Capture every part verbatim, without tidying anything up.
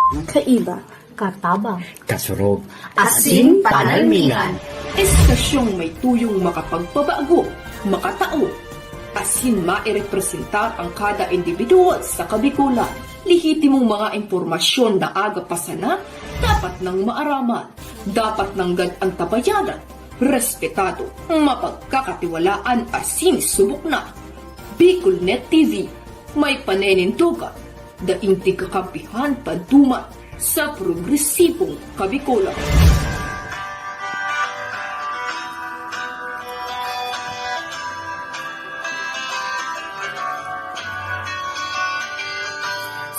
Kaiba, katabang, kasurog, asin panalmingan. Estasyong may tuyong makapagpabago, makatao, asin mairepresentar ang kada individual sa Kabikolan. Lehitimong mga impormasyon na aga pa sana, dapat nang maaraman, dapat nang gad antabayanan, respetado, mapagkakatiwalaan asin subok na. Bicolnet T V, may paninindogan, daing tigkakampihan paduman sa progresibong Kabikolan.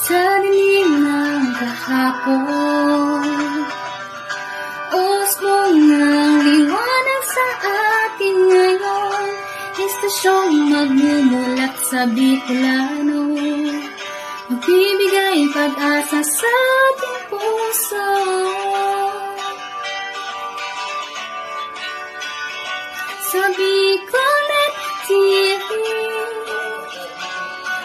Sa dilim ng kahapon, usbong ng liwanag sa atin ngayon. Estasyong magmumulat sa Bicolano, magbibigay pag-asa sa ating puso. Sa Bicolnet T V,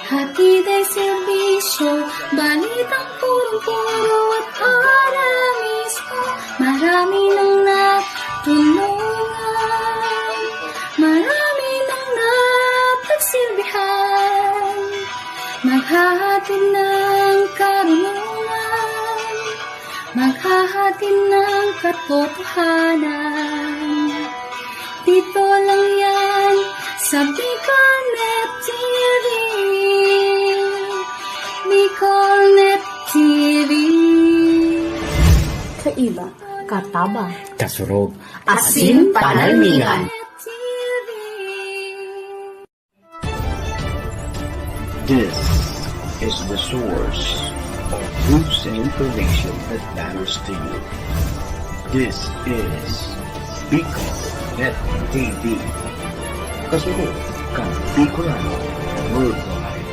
hatid ay serbisyo, balitang punong-puno at ora mismo. Marami nang natulungan, marami nang napagsilbihan. Maghahatid ng karunungan, maghahatid ng katotohanan. Dito lang yan sa Bicolnet T V. Bicolnet T V. Kaiba, katabang, kasurog, asin panalmingan. T V. This is the source of news and information that matters to you. This is Bicol Net T V. Kasunod kan Bicolano Worldwide.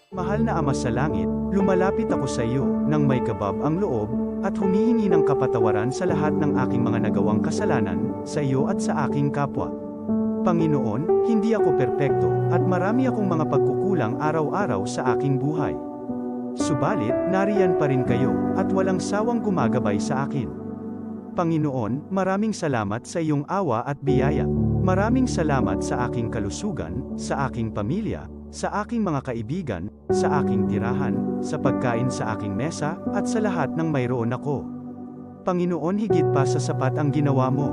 Mahal na Ama sa Langit, lumalapit ako sa iyo nang may kabab ang loob at humihingi ng kapatawaran sa lahat ng aking mga nagawang kasalanan sa iyo at sa aking kapwa. Panginoon, hindi ako perpekto at marami akong mga pagkukulang araw-araw sa aking buhay. Subalit, nariyan pa rin kayo at walang sawang gumagabay sa akin. Panginoon, maraming salamat sa iyong awa at biyaya. Maraming salamat sa aking kalusugan, sa aking pamilya, sa aking mga kaibigan, sa aking tirahan, sa pagkain sa aking mesa, at sa lahat ng mayroon ako. Panginoon, higit pa sa sapat ang ginawa mo.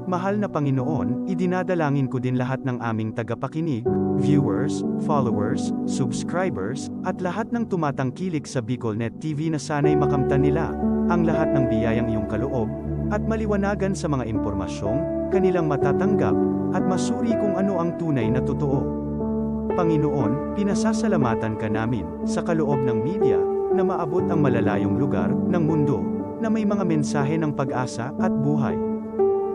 Mahal na Panginoon, idinadalangin ko din lahat ng aming tagapakinig, viewers, followers, subscribers, at lahat ng tumatangkilik sa Bicolnet T V na sana'y makamtan nila ang lahat ng biyayang iyong kaloob at maliwanagan sa mga impormasyong kanilang matatanggap at masuri kung ano ang tunay na totoo. Panginoon, pinasasalamatan ka namin sa kaloob ng media na maabot ang malalayong lugar ng mundo na may mga mensahe ng pag-asa at buhay.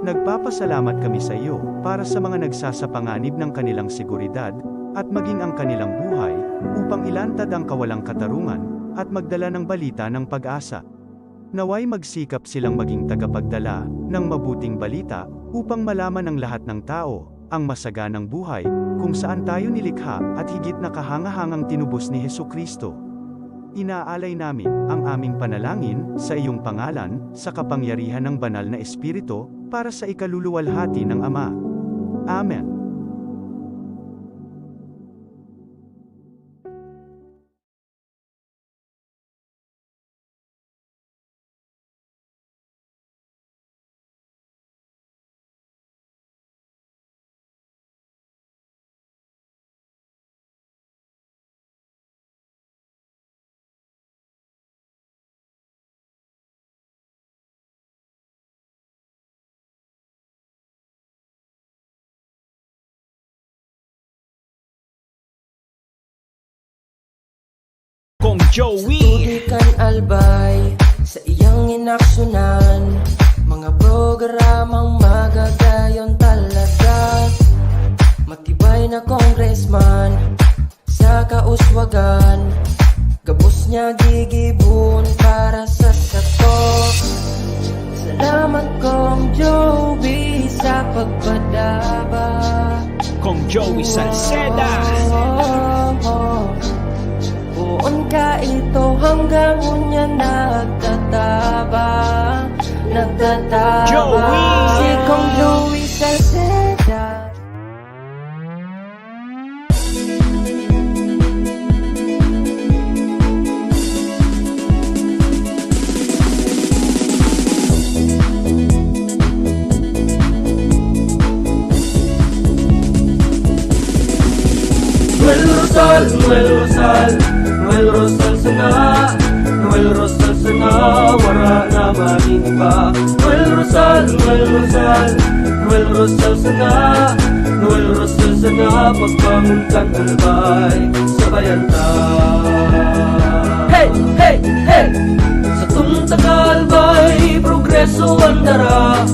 Nagpapasalamat kami sa iyo para sa mga nagsasapanganib ng kanilang seguridad at maging ang kanilang buhay upang ilantad ang kawalang katarungan at magdala ng balita ng pag-asa. Naway magsikap silang maging tagapagdala ng mabuting balita upang malaman ng lahat ng tao ang masaganang buhay kung saan tayo nilikha at higit na kahangahangang tinubos ni Jesu-Cristo. Inaalay namin ang aming panalangin sa iyong pangalan, sa kapangyarihan ng Banal na Espiritu, para sa ikaluluwalhati ng Ama. Amen. Kong Joey. Sa tubig kan Albay, Sa iyang inaksyonan, mga programang magagayon talaga. Matibay na congressman sa kauswagan, gabos niya gigibon para sa sato. Salamat, Kong Joey, sa pagpadaba. Kong Joey Salceda. Poon ka ito hanggang unya nagtatabang, nagtatabang. Joey! Si Kong Joey Salceda. Noel Rosal, Noel Rosal, Noel Rosal sana, Noel Rosal sana, wara na maning iba. Noel Rosal, Noel Rosal, Noel Rosal sana, Noel Rosal sana, pagbangon kan Albay, sabayan ta. Hey, hey, hey! Satong taga Albay, progreso an dara.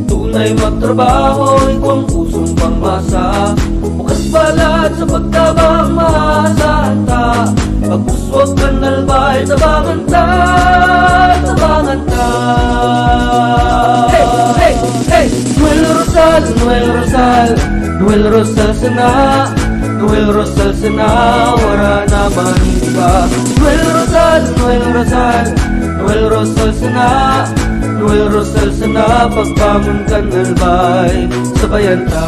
Tunay magtrabaho, igwang pusong pangmasa. Bukas palad sa pagtabang, maasahan ta. Pag-uswag kan Albay, tabangan ta, tabangan ta. Hey, hey, hey! Noel Rosal, Noel Rosal, Noel Rosal sana, Noel Rosal sana, wara na maning iba. Noel Rosal, Noel Rosal, Noel Rosal sana, Noel Rosal sana, pagbangon kan Albay, sabayan ta.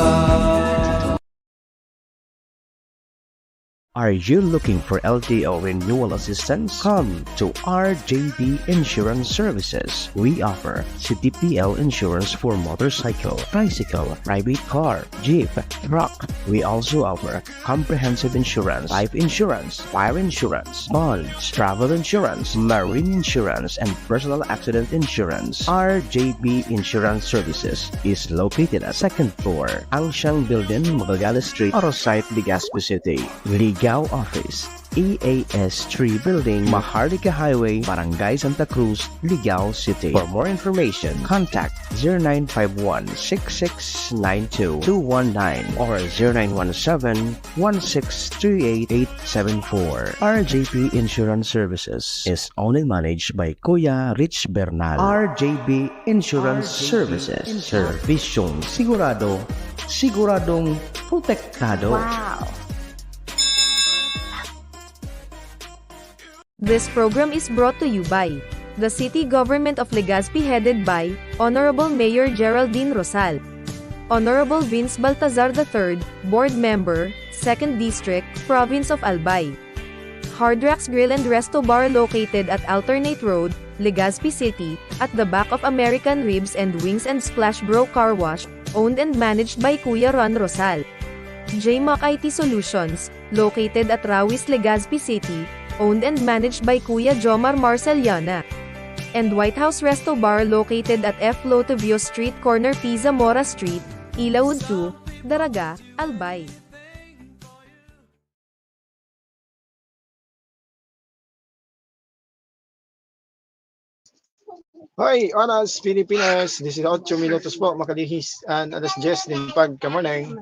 Are you looking for L T O renewal assistance? Come to R J B Insurance Services. We offer C T P L insurance for motorcycle, tricycle, private car, jeep, truck. We also offer comprehensive insurance, life insurance, fire insurance, bonds, travel insurance, marine insurance, and personal accident insurance. R J B Insurance Services is located at second floor, Angsiang Building, Magallanes Street, Arosite, Legazpi City. Ligao Office, E A S three Building, Maharlika Highway, Barangay Santa Cruz, Ligao City. For more information, contact zero nine five one six six nine two two one nine or zero nine one seven one six three eight eight seven four. R J P Insurance Services is owned and managed by Kuya Rich Bernal. R J P Insurance Services. Servisyong sigurado, siguradong protektado. Wow! This program is brought to you by the City Government of Legazpi, headed by Honorable Mayor Geraldine Rosal, Honorable Vince Baltazar the third, Board Member, Second District, Province of Albay. Hard Rocks Grill and Resto Bar, located at Alternate Road, Legazpi City, at the back of American Ribs and Wings and Splash Bro Car Wash, owned and managed by Kuya Ron Rosal. J Mac I T Solutions, located at Rawis, Legazpi City, owned and managed by Kuya Jomar Marceliana. And White House Resto Bar, located at F Lotovio Street, corner P Zamora Street, Ilaud two, Daraga, Albay. Hoy, oras, Pilipinas, disiotso minutos po, makalihis an alas dyes nin pagka-morning.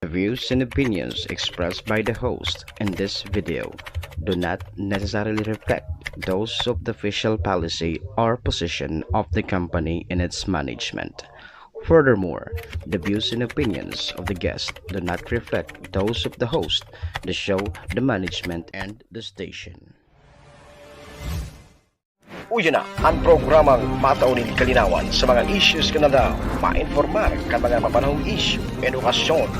The views and opinions expressed by the host in this video do not necessarily reflect those of the official policy or position of the company and its management. Furthermore, the views and opinions of the guest do not reflect those of the host, the show, the management, and the station. Uya na an programang matao nin kalinawan sa mga issues kan aldaw, mainformar kan mga mapanahong isyu, edukasyon,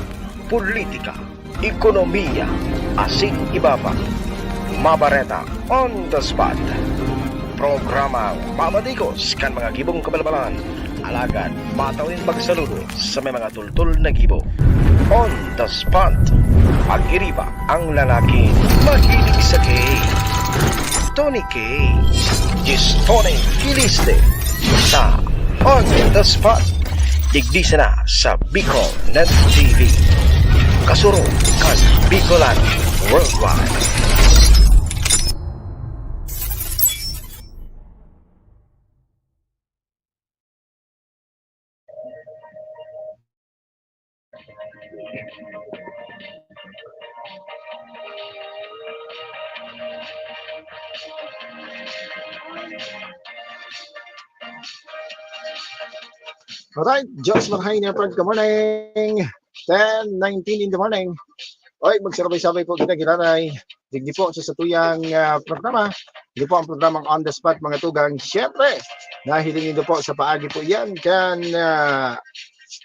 politika, ekonomiya, asin iba pa. Mabareta on the spot. Programang mamadigos kan mga gibong kabalbalan, alagad matao nin pagsaludo sa may mga tultol na gibo. On the spot. Pag-iriba ang lalaking mahilig sa cake. Tony K. Gistone Kiliste sa On the Spot. Digdi sana sa Bicol Net T V. Kasurog kan Bicolan Worldwide. Alright, Diyos marhay na pagka-morning. Ten nineteen in the morning. Oy, magsabay-sabay po kita, giraray. Digdi po sa satuyang ah, programa. Hindi po ang programang On the Spot, mga tugang. Siyempre, nahiling nindo po sa paagi po yan kan ah,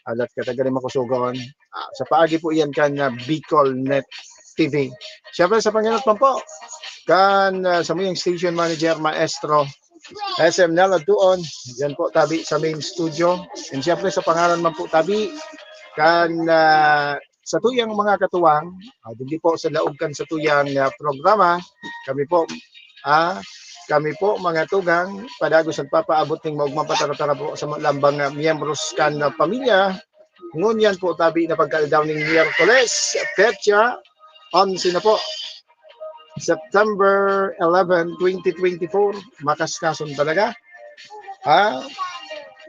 alat ka, taga makusugon. Ah, sa paagi po yan kan ah, Bicol Net T V. Siyempre, sa panginot man po, kan ah, sa muyang station manager, maestro, S M Nel Adtuon, yan po, tabi sa main studio. And siyempre, sa pangaran man po, tabi, kan ah, satuyang mga katuwang, ah, digdi po sa laog kan satuyang ah, programa, kami po, ah, kami po, mga tugang, padagos nagpapaabot ning maugmang patara-tara po sa lambang ah, miyembros kan ah, pamilya. Ngunyan po, tabi na pagkaaldaw ning Miyerkules, petsa onse na po. September eleven, twenty twenty-four, makaskason talaga. Ha?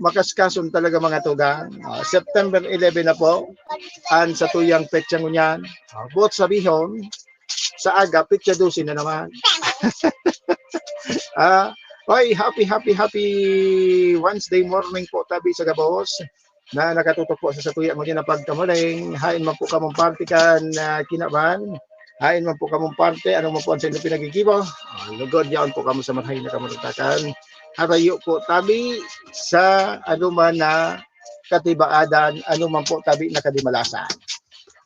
Makaskason talaga, mga tugang. Ah, September eleven na po, ang satuyang petsa ngunyan. Ah, buot sabihon, sa aga, petsa dose na naman. Ah, oy, happy, happy, happy Wednesday morning po, tabi sa gabos na nakatutok po sa satuya ngunyan na pagka-morning. Hain man po kamong parte kan ah, kinaban. Hain man po kamong parte, ano man po ang sa inyong pinaggigibo. Ah, lugod yaon po kamo sa marhay na kamurutakan. Harayo po, tabi sa ano man na katibaadan, ano man po, tabi na kadimalasan.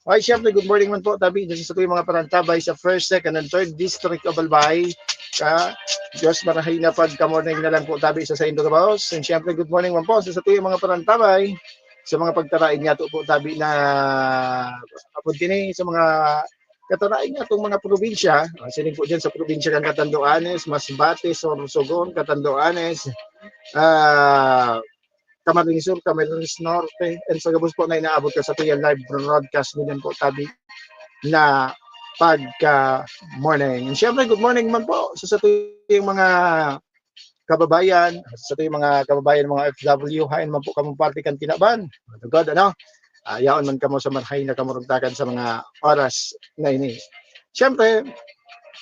Okay, siyempre, good morning man po, tabi, dyan sa satuyang mga parantabay sa first, second, and third District of Albay. Ka, Diyos marhay na pagka-morning na lang po, tabi, sa saindo gabos. And siyempre, good morning man po sa satuyang mga parantabay, sa mga pagtaraig niyato po, tabi, na apod kini, sa mga kataraig niyatong mga probinsya, ah, sining po dyan sa probinsya kan Catanduanes, Masbate, Sorsogon, Catanduanes, ah, Camarines Sur, Camarines Norte, and sa gabos po na inaabot ka sa tuyang live broadcast ngunyan po, tabi na pagka morning. And syempre, good morning man po sa satuyang mga kababayan, sa satuyang mga kababayan, mga O F W, hain man po kamong parte kan kinaban. Lugod, ano? Ah, yaon man kamo sa marhay na kamurugtakan sa mga oras na ini. Siyempre,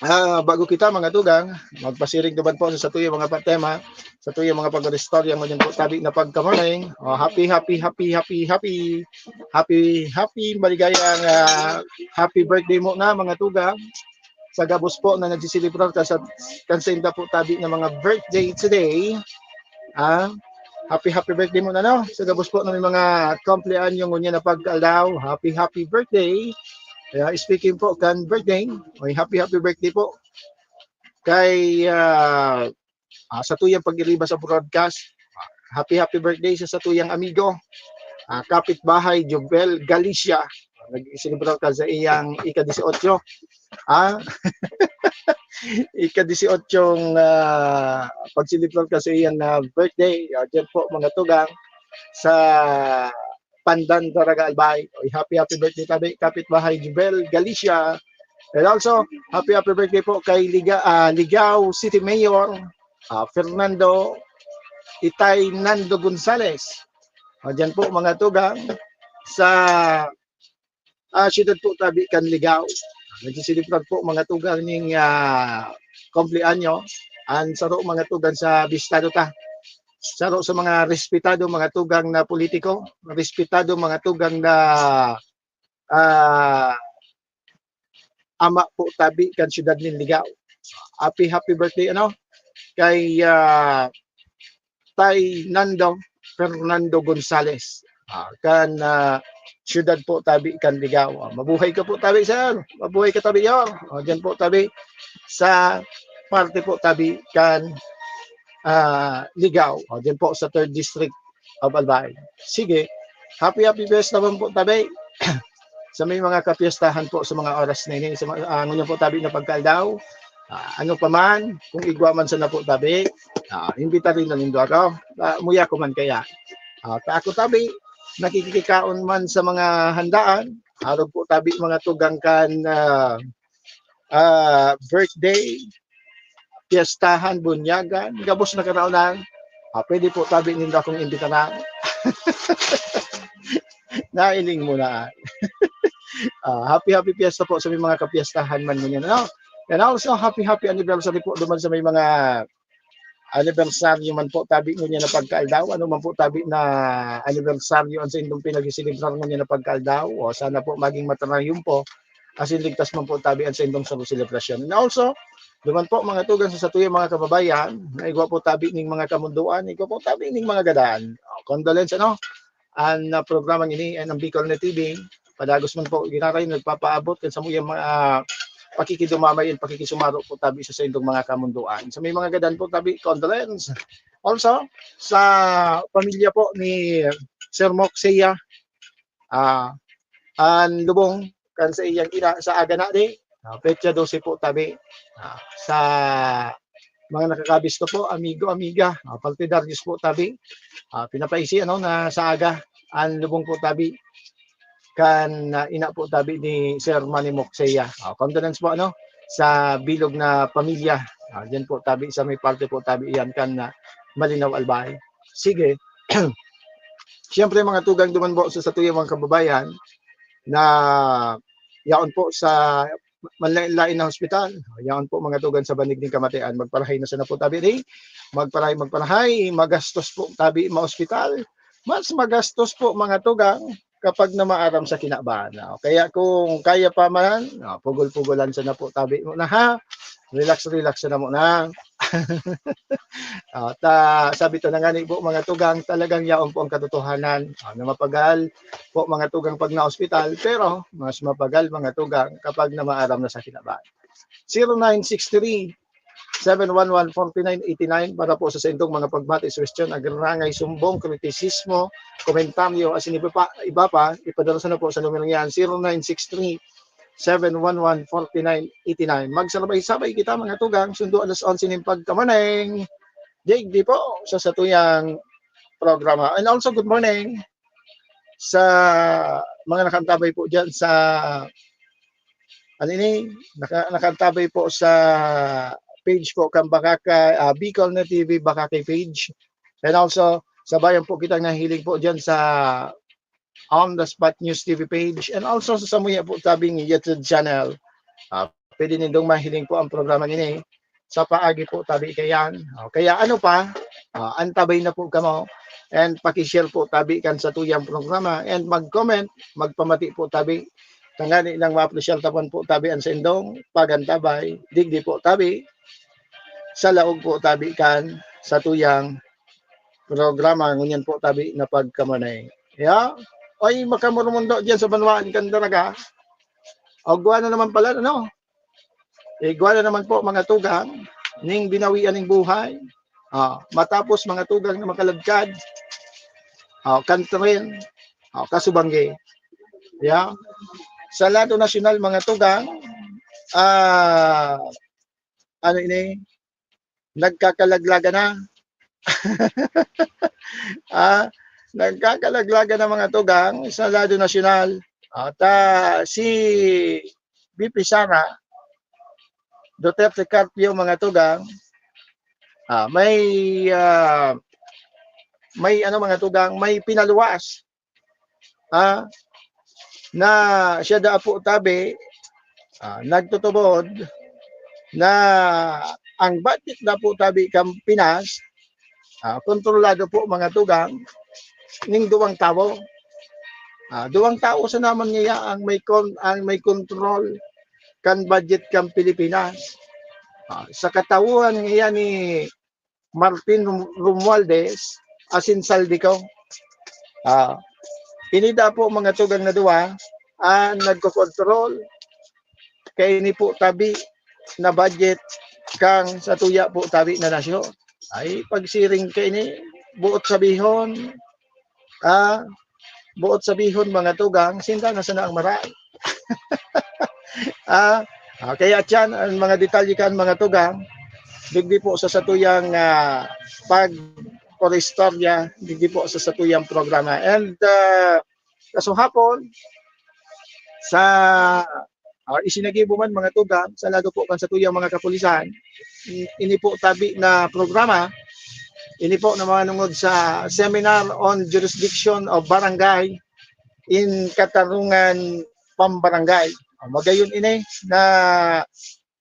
ah, bago kita, mga tugang, magpasiring duman po sa satuyang mga patema, satuyang mga pag-istorya ngunyan po, tabi na pagka-morning. Oh, happy, happy, happy, happy, happy, happy, happy, maligayang ah, happy birthday mo na, mga tugang. Sa gabos po na nagsiselebrar ka sa, kan sainda po, tabi na mga birthday today. Ah, happy, happy birthday mo na, no? Sa gabos po na may mga kumpleanyo ngunyan na pagkaaldaw, happy, happy birthday. Kaya speaking po kan birthday, may happy, happy birthday po kay ah, ah, satuyang pag-iriba sa broadcast. Happy, happy birthday sa satuyang amigo, ah, kapitbahay, Jubel Galicia. Nag-selebrar ka sa iyang ika-dieciocho. Ah, ika-dieciochong ah, pagselebrar ka sa iyang ah, birthday. Ah, dyan po, mga tugang, sa Pandan, Daraga, Albay. Oy, happy, happy birthday, tabi, kapitbahay, Jubel Galicia. And also, happy, happy birthday po kay Liga, ah, Ligao City Mayor, ah, Fernando Itay Nando Gonzales. O, dyan po, mga tugang, sa ah, siyudad po, tabi kan Ligao. Nagsiselebrar po, mga tugang, ning ah, kumpleanyo. Ang saro, mga tugang, sa bistado ta. Saro sa mga respetado, mga tugang, na politiko, respetado, mga tugang, na ah, ama po, tabi kan siyudad nin Ligao. Happy, happy birthday, ano, kay ah, Tay Nando Fernando Gonzales. Ah, kan ah, siyudad po, tabi kan Ligao. Ah, mabuhay ka po, tabi, sir. Mabuhay ka, tabi, yor. Ah, dyan po, tabi, sa parte po, tabi kan ah, Ligao. Ah, dyan po sa third District of Albay. Sige. Happy, happy fiesta naman po, tabi. Sa may mga kapiestahan po sa mga oras na ini, sa mga, ah, ngunyan po, tabi na pagkaaldaw, ah, ano pa man, kung igwa man sana po, tabi, ah, imbitarin na nindo ako. Ah, muya ko man kaya. Ah, ta ako, tabi, nakikikaon man sa mga handaan, arog po, tabi, mga tugang kan ah, ah, birthday, piyestahan, bunyagan, gabos na karaonan, ah, pwede po, tabi, nindo akong imbitaran. Nailing mo na. Ah, happy, happy fiesta po sa may mga kapiestahan man ngunyan, ano? And also, happy, happy anniversary po duman sa may mga anibersaryo man po tabi ngunyan na pagkaaldaw, ano man po tabi na anibersaryo an saindong pinagseselebrar ngunyan na pagkaaldaw, o sana po maging matarayom po, asin ligtas man po tabi an saindong sarong selebrasyon. And also, duman po mga tugang sa satuyang mga kababayan, na igwa po tabi ning mga kamundoan, igwa po tabi ning mga gadan. O, condolence, ano? An, ah, programang ini, an, ang Bicol na T V, padagos man po, giraray nagpapaabot kan samuyang mga, ah, pakikidumamay and pakikisumaro po tabi sa saindong mga kamundoan. Sa may mga gadan po tabi, condolence. Also, sa pamilya po ni Sir Moxia, ah, an lubong kan sa iyang ina sa aga na di, ah, petsa dose po tabi, ah, sa mga nakakabisto po, amigo, amiga, ah, partidaryos po tabi. Ah, pinapaisi, ano, na sa aga, an lubong po tabi kan, ah, ina po tabi ni Sir Manny Moxea. Ah, condolence po, ano, sa bilog na pamilya. Ah, diyan po tabi, sa may parte po tabi iyan kan, ah, Malinaw Albay. Sige. Siyempre, mga tugang duman po sa satuyang mga kababayan na yaon po sa manlain-lain na hospital. Yaon po, mga tugang, sa banig nin kamatayan. Magparahay na sana po tabi, di? Magparahay, magparahay. Magastos po tabi, maospital. Mas magastos po, mga tugang, kapag namaaram sa kinaban. Ah, kaya kung kaya pa man, ah, pugol-pugolan sana po tabi muna, ha? Relax, relax sana muna. Ah, ta-, sabi ta na nga ni po, mga tugang, talagang yaon po ang katotohanan, ah, na mapagal po, mga tugang, pag naospital, pero mas mapagal, mga tugang, kapag namaaram na sa kinaban. Zero nine six three, seven one one, forty nine eighty nine para po sa saindong mga pagbati, suwestiyon, agrangay, sumbong, kritisismo, komentaryo, asin iba pa, iba pa, ipadala sana po sa numerong yan, zero nine six three, seven one one, forty nine eighty nine. Magsabay-sabay kita, mga tugang, sundo alas onse nin pagkamaneng. Digdi po sa satuyang programa. And also, good morning sa mga nakantabay po dyan sa, ano ini, naka-, nakantabay po sa page po kan Bakaka-, ah, Bicol na T V Bakakay page. And also, sabayan po kitang nahiling po dyan sa On the Spot News T V page, and also sa samuya po tabing YouTube channel. Ah, pwede nindong mahiling po ang programa ini sa paagi po tabi kayan. O, kaya ano pa, ah, antabay na po kamo, and paki-share po tabi kan satuyang programa, and mag-comment, magpamati po tabi. Tangani nang maapresyar tapon po tabi ang saindong pagantabay, digdi po tabi, sa laog po tabi kan satuyang programa ngunyan po tabi na pagkamanay. Ya, ay, makamurumundo diyan sa banwaan kan Daraga. Igwa na naman pala, ano? Igwa na naman po, mga tugang, ning binawian ning buhay. Ah, matapos, mga tugang, na makalagkad, ah, kan tren, ah, kasubanggi. Ya. Sa lado nasyonal, mga tugang, ah, ano ini, nagkakalaglagan na. Ah, nagkakalaglagan na, mga tugang, sa lado nasyonal. At, ah, si V P Sara Duterte Carpio, mga tugang, ah, may, ah, may ano, mga tugang, may pinaluwas, ah, na siya daa po tabi, ah, nagtutubod na ang budget na po tabi kan Pinas, ah, kontrolado po, mga tugang, ning duwang tawo. Ah, duwang tawo sana man ngaya ang may kon-, ang may kontrol kan budget kan Pilipinas. Ah, sa katawuhan ngaya ni Martin Rum-, Romualdez asin Zaldy Co. Ah, ini daa po, mga tugang, na duwa ang nagkokontrol kaini po tabi na budget kan satuya po tabi na nasyon. Ay, pagsiring kaini, boot sabihon, ah, boot sabihon, mga tugang, sinda na sana ang marahay. Ah, ah, kaya tiyan ang mga detalye kan, mga tugang, digdi po sa satuyang, ah, pag-, pag-istorya, digdi po sa satuyang programa. And, ah, kasuhapon, sa, ah, isinagibo man, mga tugang, sa lado po kan satuyang mga kapulisan, i-, ini po tabi na programa, ini po na manungod sa Seminar on Jurisdiction of Barangay in Katarungan Pambarangay. Ah, magayon ini na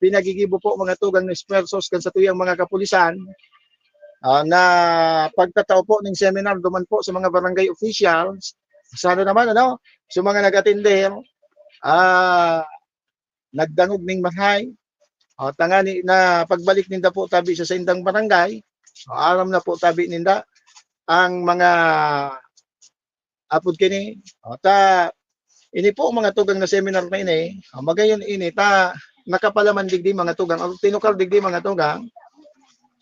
pinagigibo po, mga tugang, na esfuerzos kan satuyang mga kapulisan ah, na pagtatao po ning seminar duman po sa mga barangay officials. Sana naman, ano, sa mga nag-atender, ah, nagdangog ning marahay. O, tangani na pagbalik ninda po tabi sa saindang barangay, o, aram na po tabi ninda ang mga apod kini. O, ta, ini po mga tugang na seminar na ini, o, magayon ini, ta, nakapalaman digdi mga tugang, o, tinukar digdi mga tugang,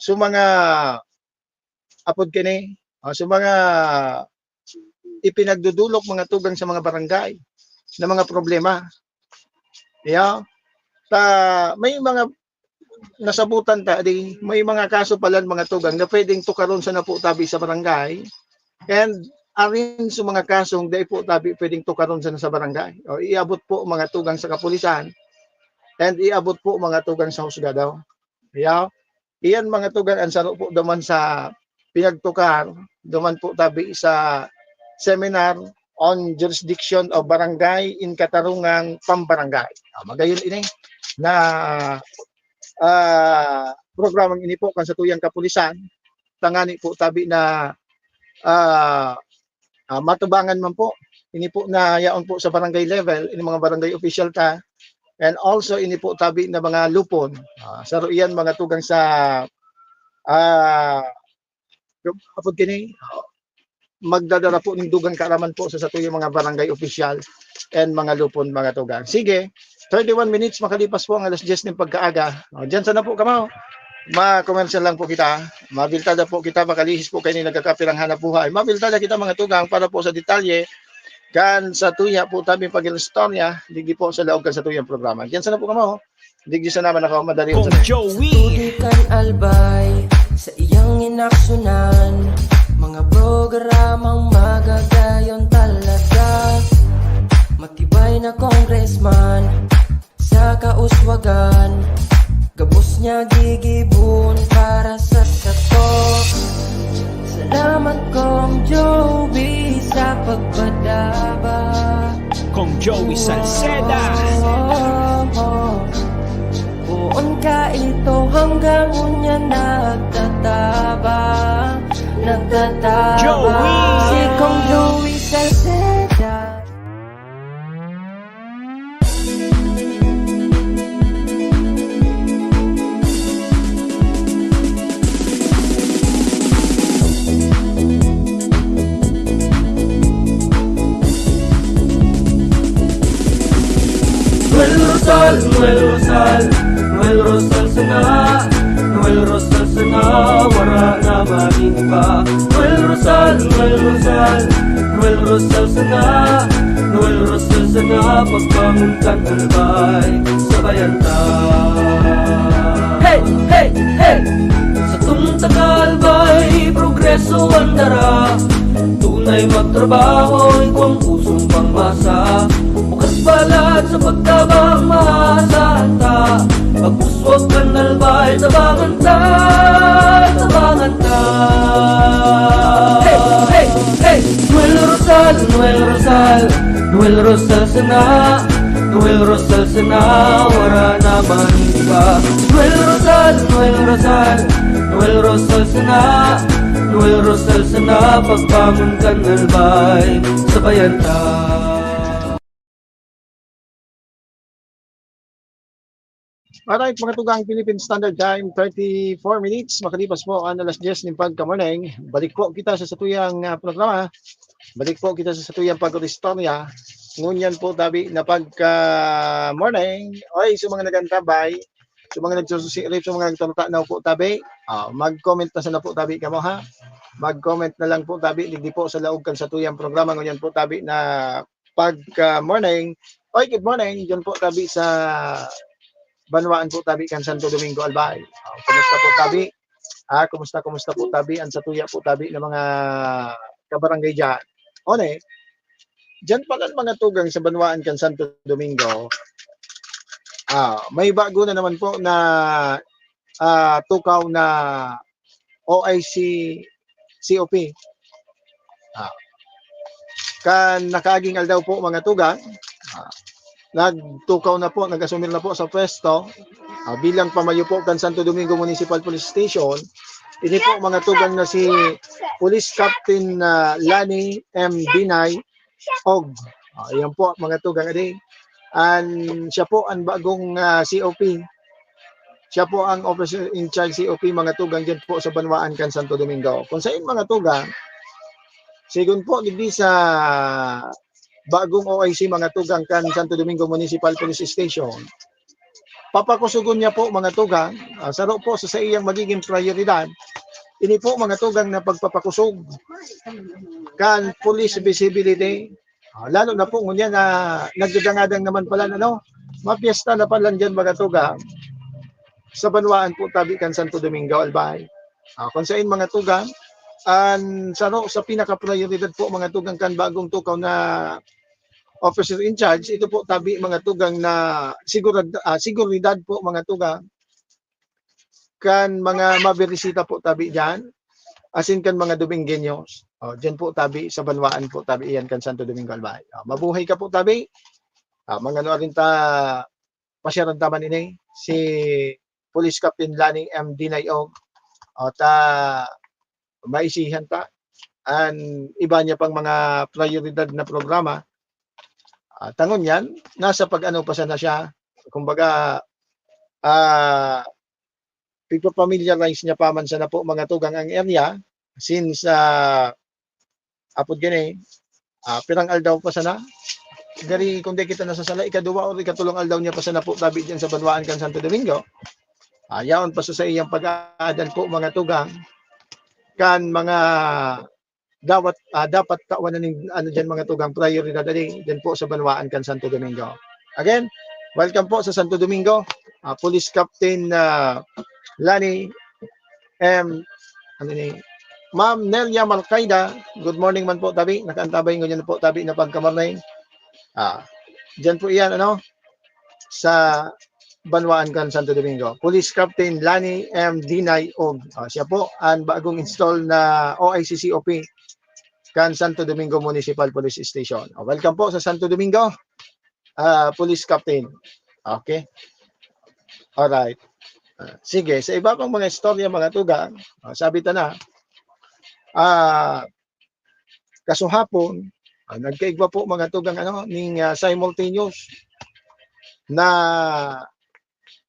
so mga apod kini, o, so mga ipinagdudulok mga tugang sa mga barangay na mga problema. Yeah. Ta, may mga nasabutan ta, di, may mga kaso palan mga tugang na pwedeng tukaron sana po tabi sa barangay. And arin sa mga kasong dai po tabi pwedeng tukaron sana sa barangay. O, iabot po mga tugang sa kapulisan and iabot po mga tugang sa husgado. Yeah. Iyan mga tugang ang saro po duman sa pinagtukar, duman po tabi sa seminar on jurisdiction of barangay in katarungang pambarangay. Ah, magayon ini na, ah, programang ini po kan satuyang kapulisan, tangani po tabi na, ah, ah, matubangan man po. Ini po na yaon po sa barangay level, ini mga barangay official ta, and also ini po tabi na mga lupon. Ah, saro iyan mga tugang sa, ah, apod kini, magdadara po ning dugang kaaraman po sa satuyang mga barangay official and mga lupon, mga tugang. Sige, thirty-one minutes makalipas po ang alas diyes ning pagkaaga. O, diyan sana po kamo. Ma-commercial lang po kita. Mabiltada po kita, makalihis po kayo ni nagkakapirang hanap buhay. Mabiltada kita, mga tugang, para po sa detalye kan satuya po tabing pag-istorya, digdi po sa laog kan satuyang programa. Diyan sana po kamo. Digdi sana man ako madali. Kong Joey. Tutukan albay sa iyang inaksunan, mga programang magagayon talaga. Matibay na congressman sa kauswagan, gabos niya gigibon para sa sato. Salamat, Kong Joey, sa pagpadaba. Kong Joey Salceda. Poon ka ito hanggang unya nagtataba, nagtataba. Joey. Si Kong Joey Salceda. Noel Rosal, Noel Rosal, Noel Rosal sana, Noel Rosal sana, wara na man iba. Noel Rosal, Noel Rosal, Noel Rosal sana, Noel Rosal sana, pagbangon kan albay, sabayan ta. Hey, hey, hey! Satong taga-albay, progreso an dara. Tunay magtrabaho, igwang pusong pangmasa. Bukas balat sa pagtabang, maasahan ta. Pag-uswag kan albay, tabangan ta, tabangan ta. Hey, hey, hey! Noel Rosal, Noel Rosal, Noel Rosal sana, Noel Rosal sana, wara na man iba. Noel Rosal, Noel Rosal, Noel Rosal sana, Noel Rosal sana, pagbangon kan albay, sabayan ta. Alright, mga tugang, Philippine Standard Time, thirty-four minutes, makalipas po ang alas diyes nin pagka-morning. Balik po kita sa satuyang, ah, programa. Balik po kita sa satuyang pag-istorya. Ngunyan po, tabi na pagka-morning. Oy, sa mga nagantabay, sa mga nagsususirit, sa mga nagtatanaw po, tabi, ah, mag-comment na sana po, tabi, kamo, ha? Mag-comment na lang po, tabi, digdi po sa laog kan satuyang programa. Ngunyan po, tabi, na pagka-morning. Oy, good morning. Diyan po tabi sa banwaan po tabi kan Santo Domingo, Albay. Ah, kumusta po tabi? Ah, kumusta, kumusta po tabi ang satuya po tabi ng mga kabarangay diyan? One, diyan pala ang mga tugang sa banwaan kan Santo Domingo. Ah, may bago na naman po na, ah, tukaw na O I C C O P. Ah. Kan nakaaging aldaw po, mga tugang, ah, nagtukaw na po, nag-asumir na po sa pwesto, ah, bilang pamayo po kan Santo Domingo Municipal Police Station, Ini po, mga tugang, na si Police Captain, ah, Lani M Dinay Og. Ah, yan po, mga tugang, adi. An, siya po ang bagong, ah, C O P. Siya po ang officer in charge C O P, mga tugang, dyan po sa banwaan kan Santo Domingo. Kung sain, mga tugang, sigon po digdi sa bagong O I C, mga tugang, kan Santo Domingo Municipal Police Station, papakusugon niya po, mga tugang, ah, saro po sa saiyang magiging prayoridad, ini po, mga tugang, na pagpapakusog kan police visibility. Ah, lalo na po ngunyan na nagdadangadang naman pala, ano, mapyesta na pala dyan, mga tugang, sa banwaan po tabi kan Santo Domingo, Albay. Ah, kung sain, mga tugang, an saro sa pinaka-prayoridad po, mga tugang, kan bagong tukaw na officer in charge, ito po tabi, mga tugang, na sigurad-, ah, seguridad po, mga tugang, kan mga mabirisita po tabi diyan, asin kan mga Domingueños. Oh, diyan po tabi, sa banwaan po tabi iyan kan Santo Domingo, Albay. Ah, mabuhay ka po tabi. Ah, mga ano rin ta, pasyaran ta man ini, si Police Captain Lani M Dinay Og. O, ta maisihan ta an iba niya pang mga prayoridad na programa. Ah, ta ngunyan, nasa pag-ano pa sana siya, kumbaga, ah, pigpa-familiarize niya pa man sana po, mga tugang, ang area since, ah, apod gani, ah, pirang aldaw pa sana. Gari, kung di kita nasasala, ikaduwa o ikatulong aldaw niya pa sana po tabi diyan sa banwaan kan Santo Domingo. Ah, yaon pa sa saiyang pag-aadan po, mga tugang, kan mga dawat, ah, dapat tawan na ning, ano diyan, mga tugang, prayoridad, adi, diyan po sa banwaan kan Santo Domingo. Again, welcome po sa Santo Domingo, ah, Police Captain, ah, Lani M, ano ni, Ma'am Nelia Marcaida, good morning man po, tabi. Nakaantabay ngunyan po, tabi, na pagka-morning. Ah, diyan po iyan, ano, sa banwaan kan Santo Domingo. Police Captain Lani M Dinay Og. Ah, siya po an bagong install na O I C C O P kan Santo Domingo Municipal Police Station. Ah, welcome po sa Santo Domingo, ah, Police Captain. Okay. Alright. Ah, sige, sa iba pang mga istorya, mga tugang, ah, sabi ta na, ah, kasuhapon, ah, nagkaigwa po, mga tugang, ano, ning, ah, simultaneous na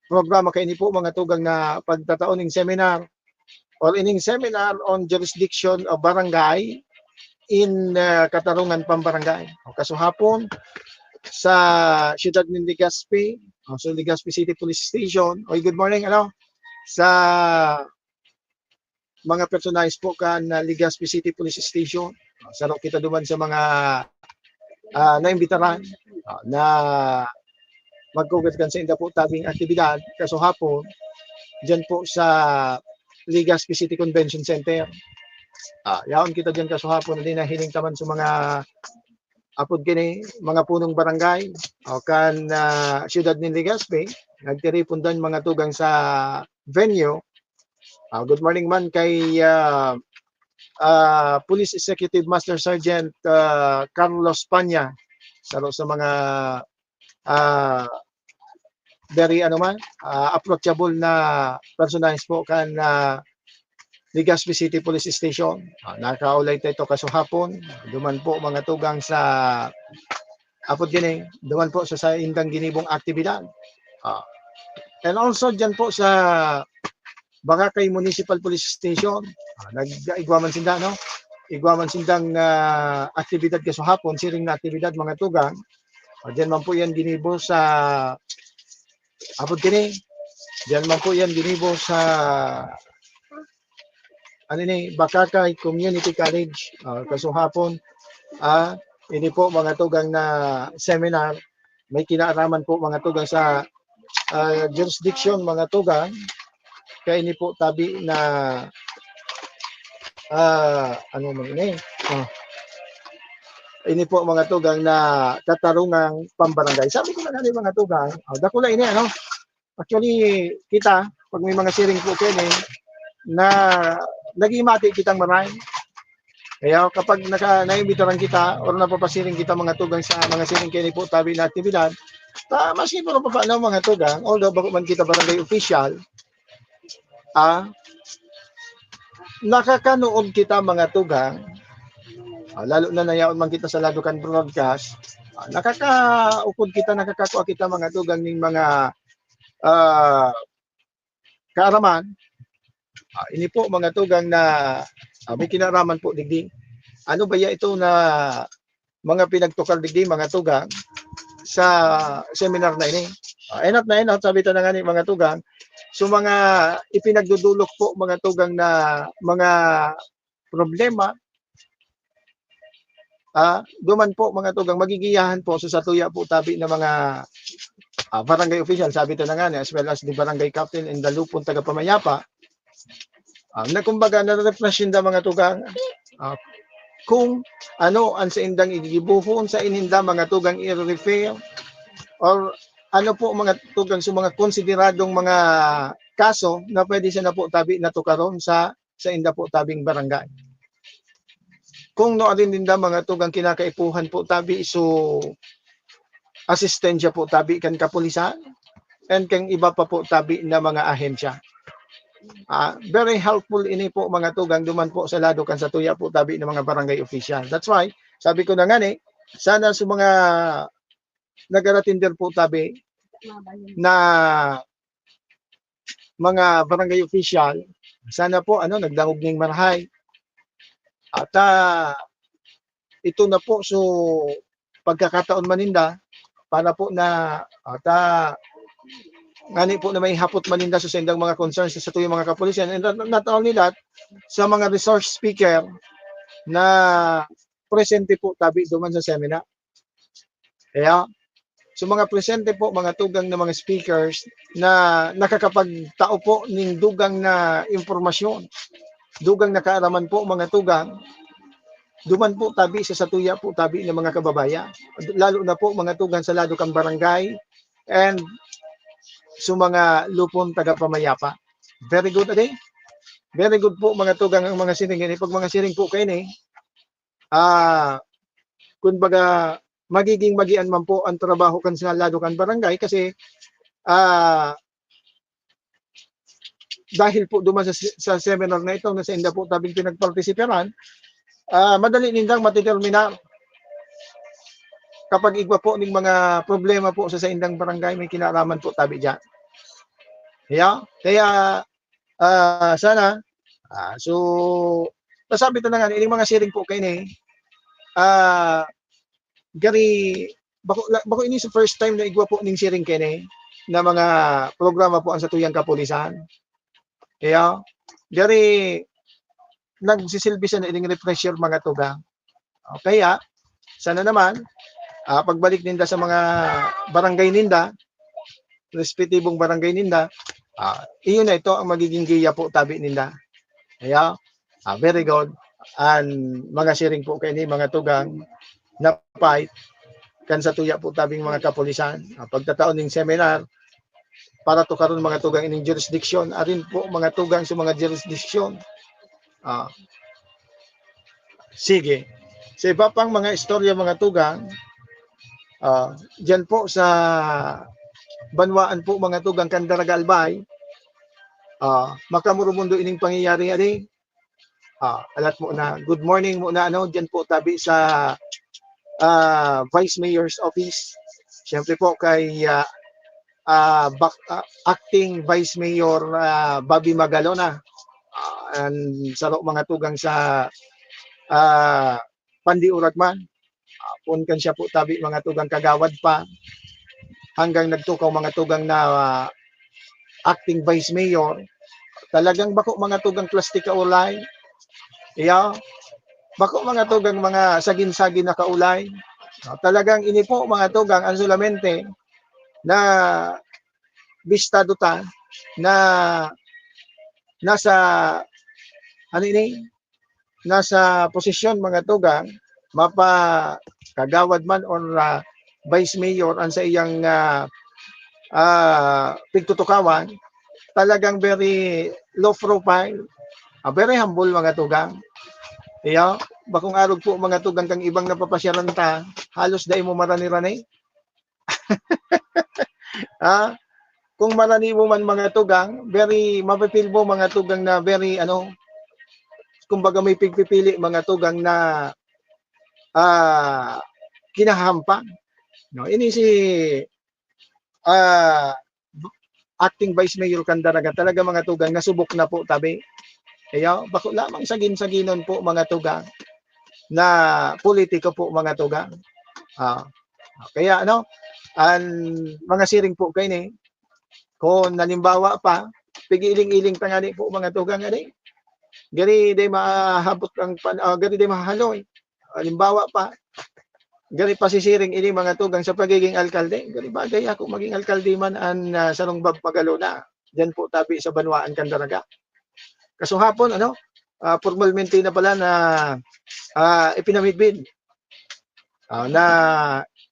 programa kaini po, mga tugang, na pagtatao ning seminar or ining seminar on jurisdiction of barangay in, ah, Katarungan, Pambarangay. O, kasuhapon, sa siyudad nin Legazpi, o, sa Legazpi City Police Station. Oy, good morning, ano, sa mga personahes po kan, ah, Legazpi City Police Station. Ah, saro kita duman sa mga, ah, naimbitaran, ah, na magkugad kan sainda po tabing aktibidad kasuhapon diyan po sa Legazpi City Convention Center. Ah, yaon kita diyan kasuhapon, adi, nahiling ta man sa mga apod kini, mga punong barangay o kan, ah, siyudad nin Legazpi, nagtiripon dan, mga tugang, sa venue. Ah, good morning man kay, ah, ah, Police Executive Master Sergeant, ah, Carlos Panya, saro sa mga, ah, very, ano man, ah, approachable na personahes po kan, ah, Legazpi City Police Station. Ah, nakaulay ta ito kasuhapon. Duman po, mga tugang, sa apod gini, duman po sa saindang ginibong aktibidad. Ah, and also diyan po sa Boracay Municipal Police Station, ah, nag-, igwa man sinda, no? Igwa man sindang, ah, aktibidad kasuhapon, siring na aktibidad, mga tugang. Ah, diyan man po yan ginibo sa, apod kini, diyan man po yan ginibo sa, ano ni, Bacacay Community College, ah, kasuhapon. Ah, ini po, mga tugang, na seminar, may kinaaraman po, mga tugang, sa, ah, jurisdiction, mga tugang, kaya ini po tabi na, ah, ano man ini? Ah, ini po, mga tugang, na Katarungang Pambarangay. Sabi ko na nga ni, mga tugang, ah, dakula ini, ano? Actually, kita, pag may mga siring po kayo, eh, na naging mati kitang maray. Kaya kapag naka-, naimbitaran kita or napapasiring kita, mga tugang, sa mga siring kayo ni po tabi na aktibidad, ta, maski po pa paano, mga tugang, although bako man kita barangay official, ah, nakakanood kita, mga tugang, ah, lalo na nayaon man kita sa lado kan broadcast, ah, nakakaukod kita, nakakakua kita, mga tugang, ning mga, ah, kaaraman. Ah, ini po, mga tugang, na, ah, may kinaraman po digdi. Ano ba ya ito na mga pinagtukar digdi, mga tugang, sa seminar na ini? Ah, enot na enot, sabi ta na nga ni, mga tugang. So, mga ipinagdudulok po, mga tugang, na mga problema, ah, duman po, mga tugang, magigiyahan po sa satuya po tabi na mga, ah, barangay official, sabi ta na nga ni, as well as the barangay captain and the lupon taga Pamayapa. Ah, na kumbaga, nare-refresh ninda, mga tugang, ah, kung ano ang saindang igigibohon, sa ininda, mga tugang, i-refer, or ano po, mga tugang, sa mga konsideradong mga kaso na pwede sana po tabi na tukaron sa, sa inda po tabing barangay. Kung no arin ninda, mga tugang, kinakaipuhan po tabi, so, asistensya po tabi kan kapulisan and kan iba pa po tabi na mga ahensya. Ah, very helpful ini po, mga tugang, duman po sa lado kan satuya po tabi ng mga barangay official. That's why, sabi ko na nga ni, sana sa mga nag-aratender po tabi na mga barangay official, sana po, ano, nagdangog ning marahay. At, ah, ito na po, so, pagkakataon man ninda para po na, at, ah, ngani po na may hapot man ninda sa saindang mga concerns sa satuyang mga kapulisan. And not, not only that, sa mga resource speaker na presente po tabi duman sa seminar. Kaya, sa mga presente po, mga tugang na mga speakers na nakakapagtao po ning dugang na impormasyon, dugang na kaaraman po, mga tugang, duman po tabi sa satuya po tabi ng mga kababayan, lalo na po, mga tugang, sa lado kan barangay and sa mga lupon taga Pamayapa. Very good, ade. Very good po, mga tugang, ang mga siring ini. Pag mga siring po kayo ni, ah, kumbaga, magiging magian man po ang trabaho kan sa lado kan barangay kasi, ah, dahil po duman sa, sa seminar na ito na sainda po tabing pinagpartisiparan, ah, madali nindang mateterminar kapag igwa po ning mga problema po sa saindang barangay, may kinaraman po tabi diyan. Kaya, kaya, ah, sana, ah, so, nasabi ta na nga, ining mga siring po kayo ni, ah, gari, bako, la, bako ini sa first time na igwa po ning siring kayo ni, na mga programa po ang satuyang kapulisan. Kaya, gari, nagsisilbi siya na ining refresher, mga tugang. O kaya, sana naman, ah, pagbalik ninda sa mga barangay ninda, respetibong barangay ninda, ah, iyon na ito ang magiging giya po tabi ninda. Kaya, ah, very good. An mga siring po kayo ni, mga tugang, na fight kan satuya po tabing mga kapulisan. Ah, pagtatao ning seminar para to karon, mga tugang, ining jurisdiction. Arin po, mga tugang, sa mga jurisdiction. Ah, sige. Sa iba pang mga istorya, mga tugang, ah, diyan po sa banwaan po, mga tugang, kan Daraga Albay, ah, makamurumundo ining pangyayari, ani? Ah, alat mo na. Good morning mo na, ano, diyan po tabi sa, ah, Vice Mayor's Office. Siyempre po kay, ah, ah, bak-, ah, Acting Vice Mayor, ah, Bobby Magalona. Ah, and saro, mga tugang, sa, ah, Pandi Uragman. Ah, kun kan siya po tabi, mga tugang, kagawad pa, hanggang nagtukaw, mga tugang, na, ah, acting vice mayor, talagang bako, mga tugang, plastik kaulay. Iya, bako, mga tugang, mga sagin-sagin na kaulay. Ah, talagang ini po, mga tugang, ang solamente na bistado ta na nasa, ano ini, nasa posisyon, mga tugang, mapa kagawad man or, ah, vice mayor ang sa iyang, ah, ah, pigtutukawan, talagang very low profile, ah, very humble, mga tugang. Iyo, bakong arog po, mga tugang, kang ibang napapasyalan ta, halos dai mo marani-rani. Ah, kung marani mo man, mga tugang, very, mafe-feel mo, mga tugang, na very, ano, kumbaga may pigpipili mga tugang na, ah, kinahampang, no? Ini si, ah, acting vice mayor kan Daraga talaga mga tugang nasubok na po tabi. Kaya bako lamang sagin-saginon po mga tugang na politiko po mga tugang. Ah, kaya ano, ang mga siring po kaini, kung halimbawa pa, pigiling-iling tangani po mga tugang ani. Gani di mahabot ang pan-, ah, gani di mahaloy. Halimbawa pa, gani pasisiring ini mga tugang sa pagiging alkalde. Gani bagay ako maging alkalde man an, ah, sarong Bab Magalona. Diyan po tabi sa banwaan kan Daraga. Kasuhapon, ano, ah, pormalmente na pala na, ah, ipinamidbid, ah, na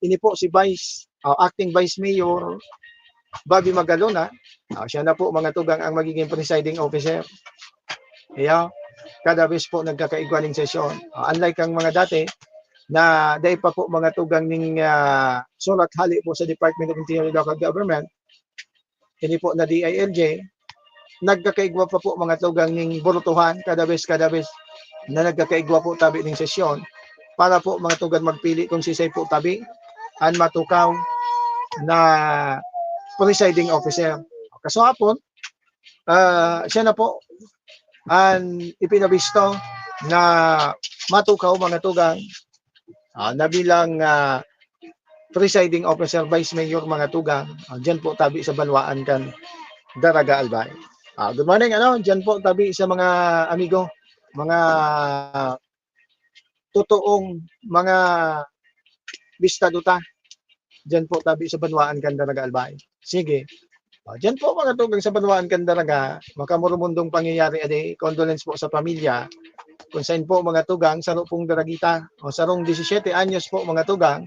ini po si Vice, ah, Acting Vice Mayor Bobby Magalona, ah, siya na po mga tugang ang magiging presiding officer. Iyo, kada bes po nagkakaigwa ning sesyon. Ah, unlike ang mga dati na dai pa po mga tugang ning, ah, surat hali po sa Department of Interior and Local Government, ini po na D I L G, nagkakaigwa pa po mga tugang ning burutuhan, kada bes, kada bes na nagkakaigwa po tabi ning sesyon para po mga tugang magpili kung sisay po tabi an matukaw na presiding officer. Kasuhapon, ah, siya na po an ipinabisto na matukaw mga tugang, ah, na bilang, ah, presiding officer, vice mayor mga tugang, ah, diyan po tabi sa banwaan kan Daraga Albay. Ah, good morning, ano, diyan po tabi sa mga amigo, mga totoong mga bista duta. Diyan po tabi sa banwaan kan Daraga Albay. Sige. Ah, diyan po mga tugang sa banwaan kan Daraga, makamurumundong pangyayari adi, condolence po sa pamilya. Kung saan po mga tugang, saro pong Daragita, o sarong disisiete anyos po mga tugang,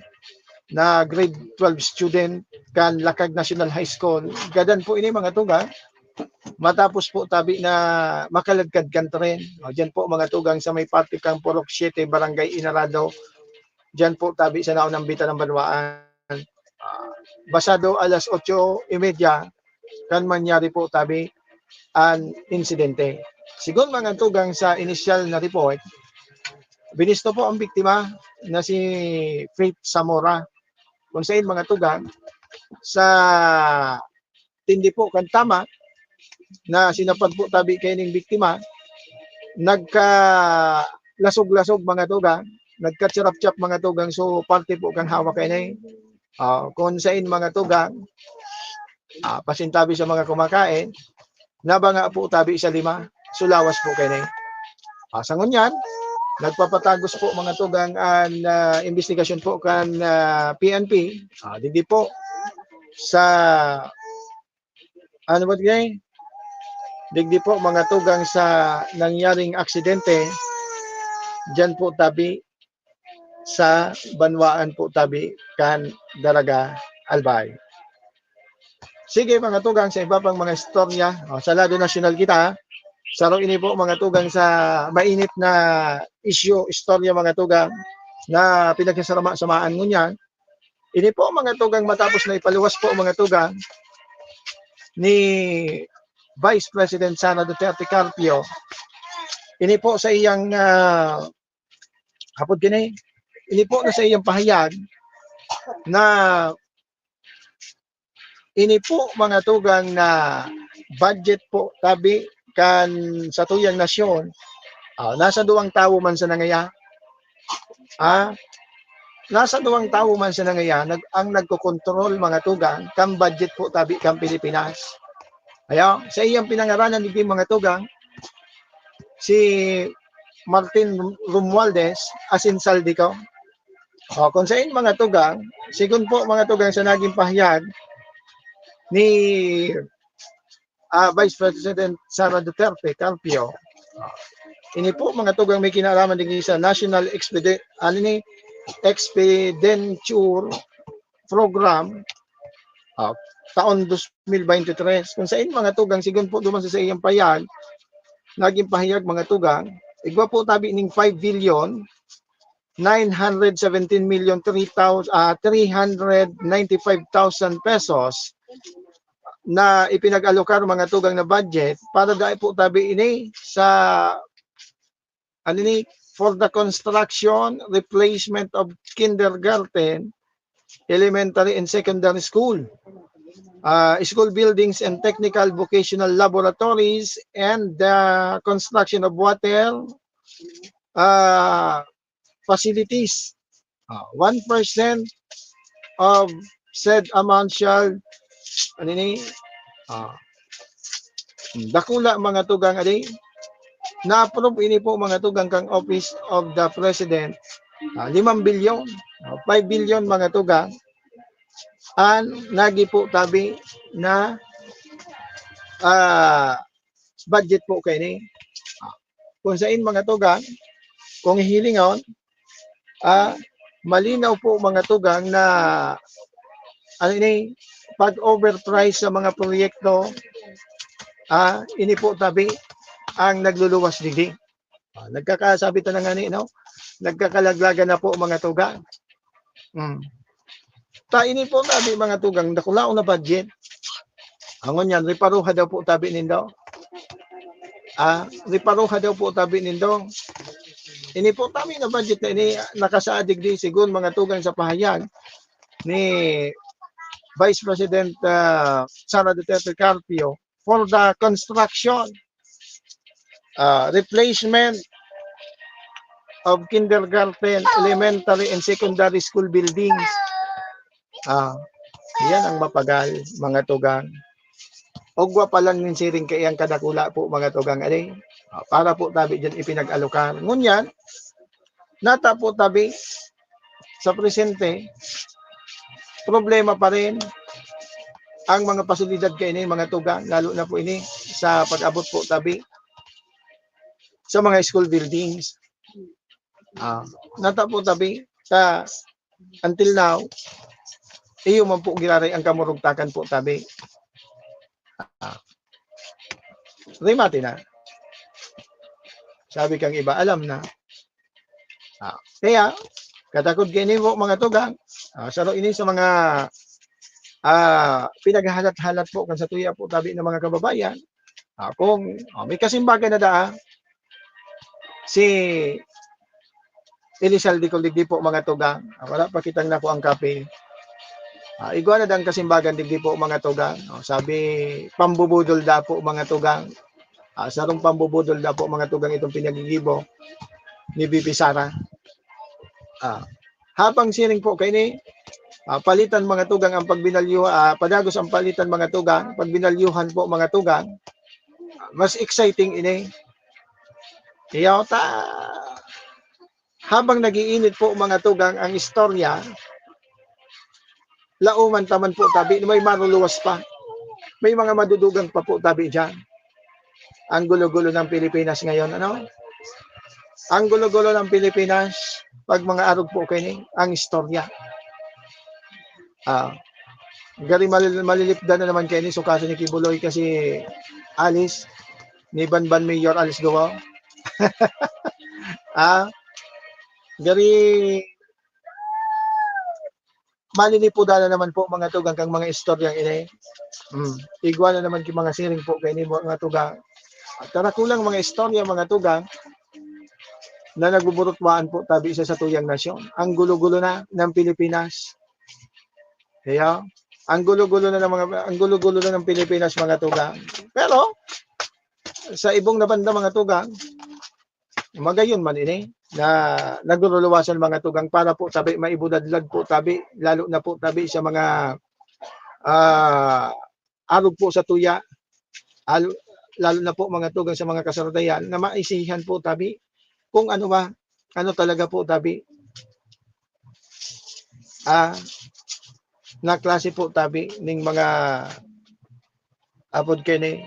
na grade twelve student kan Lakag National High School. Gadan po ini mga tugang. Matapos po tabi na makaladkad kan tren. O, diyan po mga tugang sa may parte kan Purok Siete, Barangay Inarado. Diyan po tabi sa naunang bita ng banwaan. Ah, basado alas otso y media kan mangyari po tabi an insidente. Sigon mga tugang sa inisyal na report, binisto po ang biktima na si Faith Zamora. Kung saan mga tugang sa tindi po kan tama na sinapag po tabi kaining biktima, nagkalasog-lasog mga tugang, nagkatsarapchap mga tugang, so parte po kan hawak kaini. Ah, kung sain mga tugang, ah, pasintabi sa mga kumakain, nabanga po tabi sa lima, so lawas po kaini. Ah, sa ngunyan, nagpapatagos po mga tugang an, ah, investigasyon po kan, ah, P N P. Ah, digdi po sa, ano ba digdi? Digdi po mga tugang sa nangyaring aksidente, diyan po tabi sa banwaan po tabi kan Daraga Albay. Sige, mga tugang, sa iba pang mga istorya, o, sa lado nasyonal kita, saro ini po, mga tugang, sa mainit na isyu, istorya, mga tugang, na pinagsasama-samaan ngunyan. Ini po, mga tugang, matapos na ipaluwas po, mga tugang, ni Vice President Sara Duterte Carpio, ini po sa iyang, ah, hapot kini, ini po na sa iyang pahayag na ini po, mga tugang, na budget po tabi kan satuyang nasyon, ah, nasa duwang tawo man sa nangaya. Ah, nasa duwang tawo man sa nangaya nag-, ang nagkokontrol, mga tugang, kan budget po tabi kan Pilipinas. Kaya, sa iyang pinangaranan digdi, mga tugang, si Martin Romualdez, asin Saldico. O, kung sain, mga tugang, sigon po, mga tugang, sa naging pahayag ni, ah, Vice President Sara Duterte Carpio, ini po, mga tugang, may kinalaman digdi sa National Expedi-, ano ni, Expenditure Program, ah, taon dos mil beintitres. Kung sain, mga tugang, sigon po duman sa, sa iyang pahayag, naging pahayag, mga tugang, igwa po tabi ning five billion nine hundred seventeen million three thousand, ah, three hundred ninety-five thousand pesos na ipinag-alokar, mga tugang, na budget para dai po tabi ini sa ano ni, for the construction, replacement of kindergarten, elementary and secondary school, uh, school buildings and technical vocational laboratories, and the construction of water uh, facilities. Uh, one percent of said amount shall, ano ni, uh, dakula, mga tugang, adi, na-approve ini po, mga tugang, kang Office of the President, ah, limang bilyon, ah, five bilyon, mga tugang, an nagi po tabi na, ah, budget po kaini. Ah, kung sain, mga tugang, kung hihilingon, ah, malinaw po, mga tugang, na ano ini, pag-overprice sa mga proyekto, ah, ini po tabi ang nagluluwas digdi. Ah, nagkakasabi ta na ngani, no? Nagkakalaglagan na po, mga tugang. Hmm. Ta ini po tabi, mga tugang, dakulaon na budget. Angon yan, reparuha daw po tabi nindo. Ah, reparuha daw po tabi nindo. Ini po tabi na budget na ini nakasaad digdi, sigun, mga tugang, sa pahayag ni Vice President, ah, Sara Duterte Carpio for the construction, ah, replacement of kindergarten, elementary, and secondary school buildings. Ah, yan ang mapagal, mga tugang. Ugwa pa lang nin siring kaiyang kadakula po, mga tugang, adi. Ah, para po tabi diyan ipinag-alokar. Ngunyan, nata po tabi sa presente, problema pa rin ang mga pasilidad kaini, mga tugang, lalo na po ini sa pag-abot po tabi sa mga school buildings. Ah, nata po tabi sa, until now, iyo man po giraray ang kamurugtakan po tabi. Ah, remate na. Sabi kang iba, alam na. Ah, kaya, katakod kaini po, mga tugang, ah, saro ini sa mga, ah, pinaghahalat-halat po kan satuya po tabi ng mga kababayan. Ah, kung, ah, may kasimbagan na daa si Elizalde Colig, di po, mga tugang, ah, wala pa kitang nakuang kape. Ah, igwa na dang kasimbagan digdi po, mga tugang. Oh, sabi, pambubudol da po, mga tugang. Ah, sarong pambubudol da po, mga tugang, itong pinagigibo ni Bibi Sara. Ah, habang siring po kaini, ah, palitan, mga tugang, ang pagbinalyo, ah, padagos ang palitan, mga tugang, pagbinalyuhan po, mga tugang, ah, mas exciting ini. Iyo ta, habang nag-iinit po, mga tugang, ang istorya, lauman ta man po tabi, may maruluwas pa. May mga madudugang pa po tabi diyan. Ang gulo-gulo ng Pilipinas ngayon, ano? Ang gulo-gulo ng Pilipinas, pag mga arog po kaini, ang istorya. Ah, gari malil-, malilipdan na naman kaini, so kaso ni Kibuloy kasi alis, ni Banban Mayor Alice Gowao. Ah, gari malilipudan na naman po, mga tugang, kang mga istoryang ini. Hmm. Igwa na naman ki mga siring po kaini, mga tugang. At tara, kulang mga istorya, mga tugang, na nagbuburutwaan po tabi sa satuyang nasyon. Ang gulo-gulo na ng Pilipinas. Kaya, ang gulo-gulo na ng mga, ang gulo-gulo na ng Pilipinas, mga tugang. Pero, sa ibong na banda, mga tugang, magayon man ini, na nagduruluwasan, mga tugang, para po tabi maibudadlag po tabi, lalo na po tabi sa mga, ah, arog po sa tuya, alo-, lalo na po, mga tugang, sa mga kasaradayan na maisihan po tabi kung ano ba, ano talaga po tabi, ah, na klase po tabi ning mga apod kini,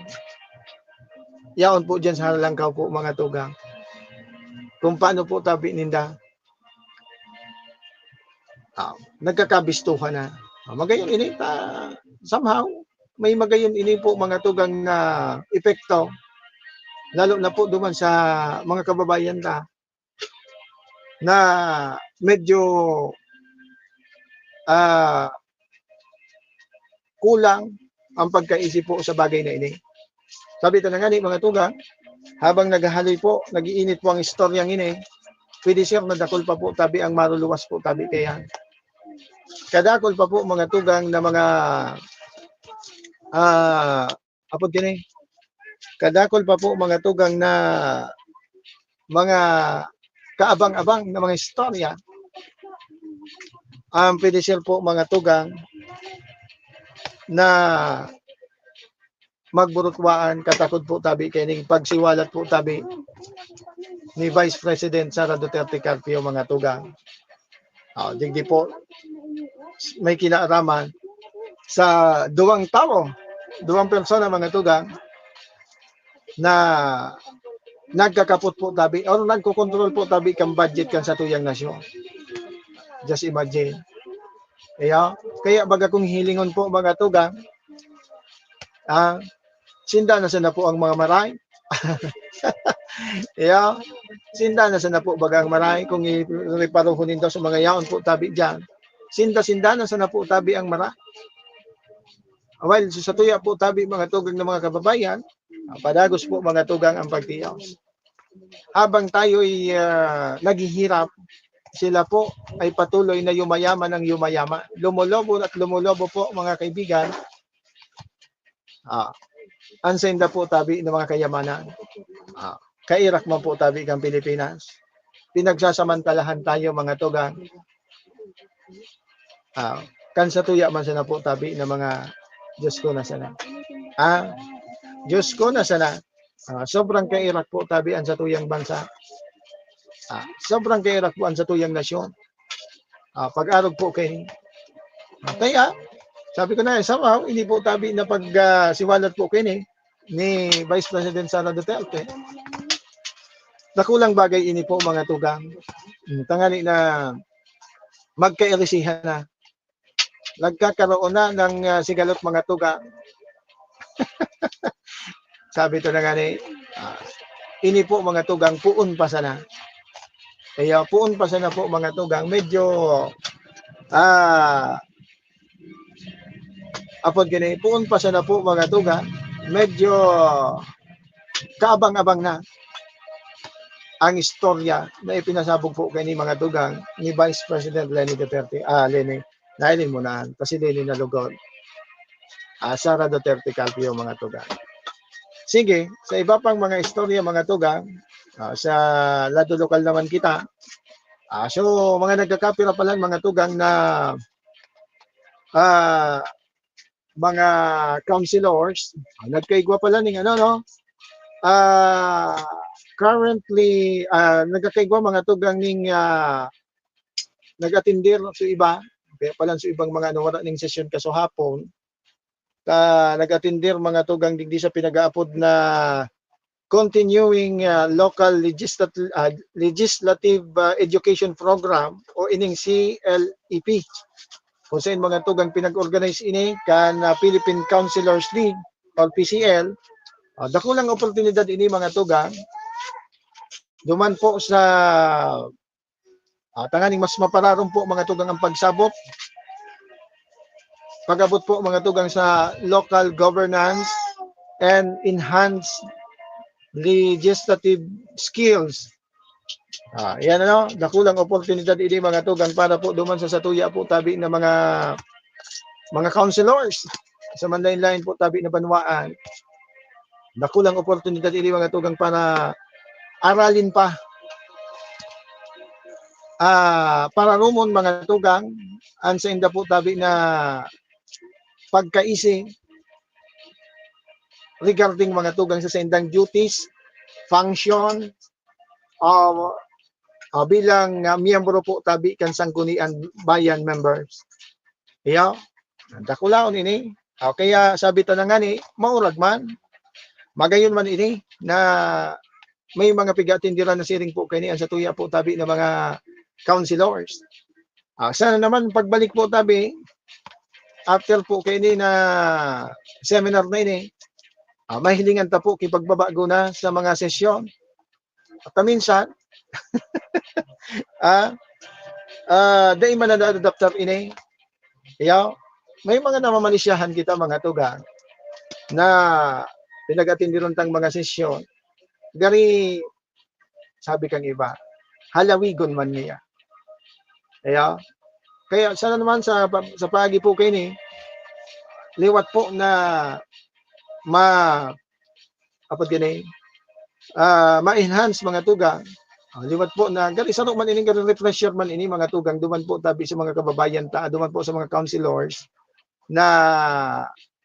yaon po diyan sa Halangkaw po, mga tugang, kung paano po tabi ninda, ah, nagkakabistuhan na. Ah, magayon ini ta, somehow, may magayon ini po, mga tugang, na epekto, lalo na po duman sa mga kababayan ta na medyo, ah, kulang ang pagkaisip po sa bagay na ini. Sabi ta na ngani, mga tugang, Habang naghahaloy po, nag-iinit po ang istoryang ini, pwede, sir, na dakul pa po tabi ang maruluwas po tabi kaiyan. Kadakul pa po, mga tugang, na mga, ah, apod kini, kadakul pa po, mga tugang, na mga kaabang-abang na mga istorya. Ang pwede, sir, po, mga tugang, na magburutuwaan, katakod po tabi kaining pagsiwalat po tabi ni Vice President Sara Duterte Carpio, mga tugang. Ah, digdi po may kinaaraman sa duwang tawo, duwang persona, mga tugang, na nagkakapot po tabi or nagkokontrol po tabi kan budget kan satuyang nasyon. Just imagine. Kaya, kaya baga kung hilingon po, mga tugang, ah, sinda na sana po ang mga maray. Kaya, sinda na sana po baga ang maray kung i-, iparuhon nindo sa mga yaon po tabi diyan. Sinda-sinda na sana po tabi ang maray. While sa satuya po tabi, mga tugang na mga kababayan, ah, padagos po, mga tugang, ang pagtiyos. Habang tayo'y, ah, naghihirap, sila po ay patuloy na yumayaman ang yumayaman. Lumulobo at lumulobo po, mga kaibigan. Ah, ang sainda po tabi ng mga kayamanan. Ah, kairak man po tabi kang Pilipinas. Pinagsasamantalahan tayo, mga tugang. Ah, kan satuya man sana po tabi ng mga, Diyos ko na sana. Ah, Diyos ko na sana. Ah, sobrang kairak po tabi ang satuyang bansa. Ah, sobrang kairak po ang satuyang nasyon. Ah, pag-arog po kay, ah, kaya, sabi ko na, eh, somehow, hindi po tabi na pag, ah, siwalat po kayo ni, ni Vice President Sara Duterte. Dakulang bagay ini po, mga tugang. Hmm, tangani na magkairisihan na. Nagkakaroon na ng, ah, sigalot, mga tugang. Sabi to na nga ni, ah, ini po, mga tugang, puon pa sana. Kaya puon pa sana po, mga tugang, medyo, ah, apod gani, puon pa sana po, mga tugang, medyo kaabang-abang na ang istorya na ipinasabog po kani, mga tugang, ni Vice President Leni Duterte, ah, Leni, nahiling mo na, kasi Leni na lugod. Ah, Sara Duterte Carpio, mga tugang. Sige, sa iba pang mga istorya, mga tugang, ah, sa lado lokal naman kita. Ah, so, mga nagkakapira pa lang, mga tugang, na, ah, mga councilors, ah, nagkaigwa pala ning ano, no? Ah, currently, ah, nagkakaigwa, mga tugang, ning, ah, nag-atindir sa iba, kaya pala sa ibang mga nawara ning sesyon kaso hapon, ta nag-atindir, mga tugang, digdi sa pinag-aapod na Continuing, ah, Local Legislat-, ah, Legislative, ah, Education Program o ining C L E P. Kung saan, mga tugang, pinag-organize ini kan, ah, Philippine Councilors League or P C L. Ah, dakulang oportunidad ini, mga tugang. Duman po sa, ah, tanganing mas mapararom po, mga tugang, ang pagsabot. Pag-abot po, mga tugang, sa local governance and enhanced legislative skills. Ah, yan, ano, dakulang oportunidad ini, mga tugang, para po duman sa satuya po tabi na mga, mga councilors sa manlain-lain po tabi na banwaan. Dakulang oportunidad ini, mga tugang, para aralin pa. Ah, pararomon, mga tugang, ang sainda po tabi na pagkaisi regarding, mga tugang, sa saindang duties, function, ah, ah, bilang, ah, miyembro po tabi kan Sanggunian Bayan members. Iyo, dakulaon ini. Ah, kaya sabi ta na ngani, maurag man, magayon man ini na may mga piga-atindiran na siring po kaini ang satuya po tabi na mga councilors. Ah, sana naman pagbalik po tabi, after po kaini na seminar na ini, ah, mahilingan ta po kipagbabago na sa mga sesyon. At minsan, ah, ah, dai man na adaptar ini. Kaya, may mga namamanisyahan kita, mga tugang, na pinag-atindiran tang mga sesyon. Gari, sabi kang iba, halawigon man niya. Kaya, kaya sana naman sa, sa paagi po kaini, liwat po na ma-, apod gani, ah, ma-enhance mga tugang. Ah, liwat po na, gari saro man ini, gari refresher man ini, mga tugang, duman po tabi sa mga kababayan ta, duman po sa mga councilors na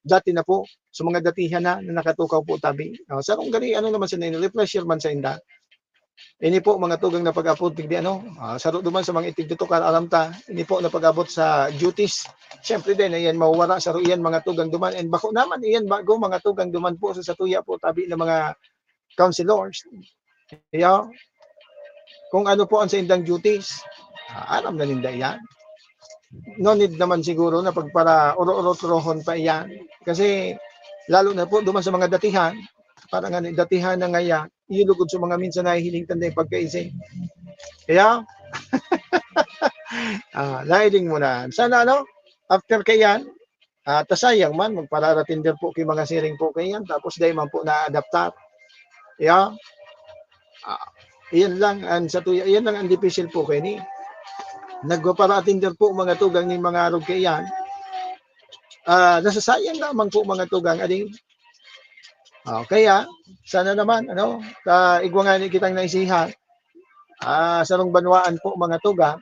dati na po, sa mga datihan na, na nakatukaw po tabi. Ah, sarong gari, ano naman sila, refresher man sa inda. Ini po, mga tugang na pag-apod, tigdi ano, ah, saro duman sa mga itigtutukar, aram ta, ini po na pag-abot sa duties. Siyempre din, ayan, mawawara, saro iyan, mga tugang duman. And bako naman, iyan, bago, mga tugang duman po sa satuya po, tabi ng mga councilors. Iyo, kung ano po ang sa indang duties, ah, aram na ninda iyan. No need naman siguro na pagpara-oro-oro-trohon pa iyan. Kasi, lalo na po duman sa mga datihan, parang ano, datihan na ngaya, iyo lugod sa mga minsan nahihiling tanda yung pagkaising. Kaya, ah, nahiling mo na. Sana ano, after kaiyan, ah, ta sayang man, magpara-attender po kay mga siring po kaiyan, tapos dai man po na-adaptar. Kaya, ah, iyan lang ang sa tuya, iyan lang ang dipisil po kaini. Nagpapara-attender po mga tugang nin mga arog kaiyan. Ah, nasasayang lamang po mga tugang, adi. Ah, kaya, sana naman, ano, ta-, igwa ngani kitang naisihan, ah, sarong banwaan po, mga tugang,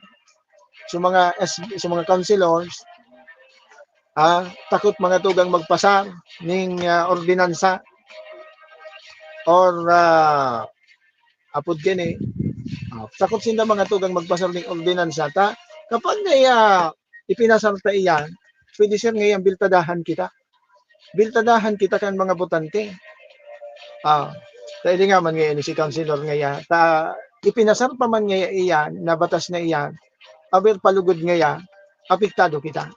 sa mga S B, sa mga councilors, ah, takot mga tugang magpasar ning, ah, ordinansa or, ah, apod gani, ah, takot sinda mga tugang magpasar ning ordinansa ta kapag na, ah, ipinasar ta iyan, pwede, sir, ngayon biltadahan kita. Biltadahan kita kan mga botante. Ah, ta ilingaman ngaya ni si Councilor ngaya, ta ipinasar pa man ngaya iyan, na batas na iyan, aber palugod ngaya, apektado kita.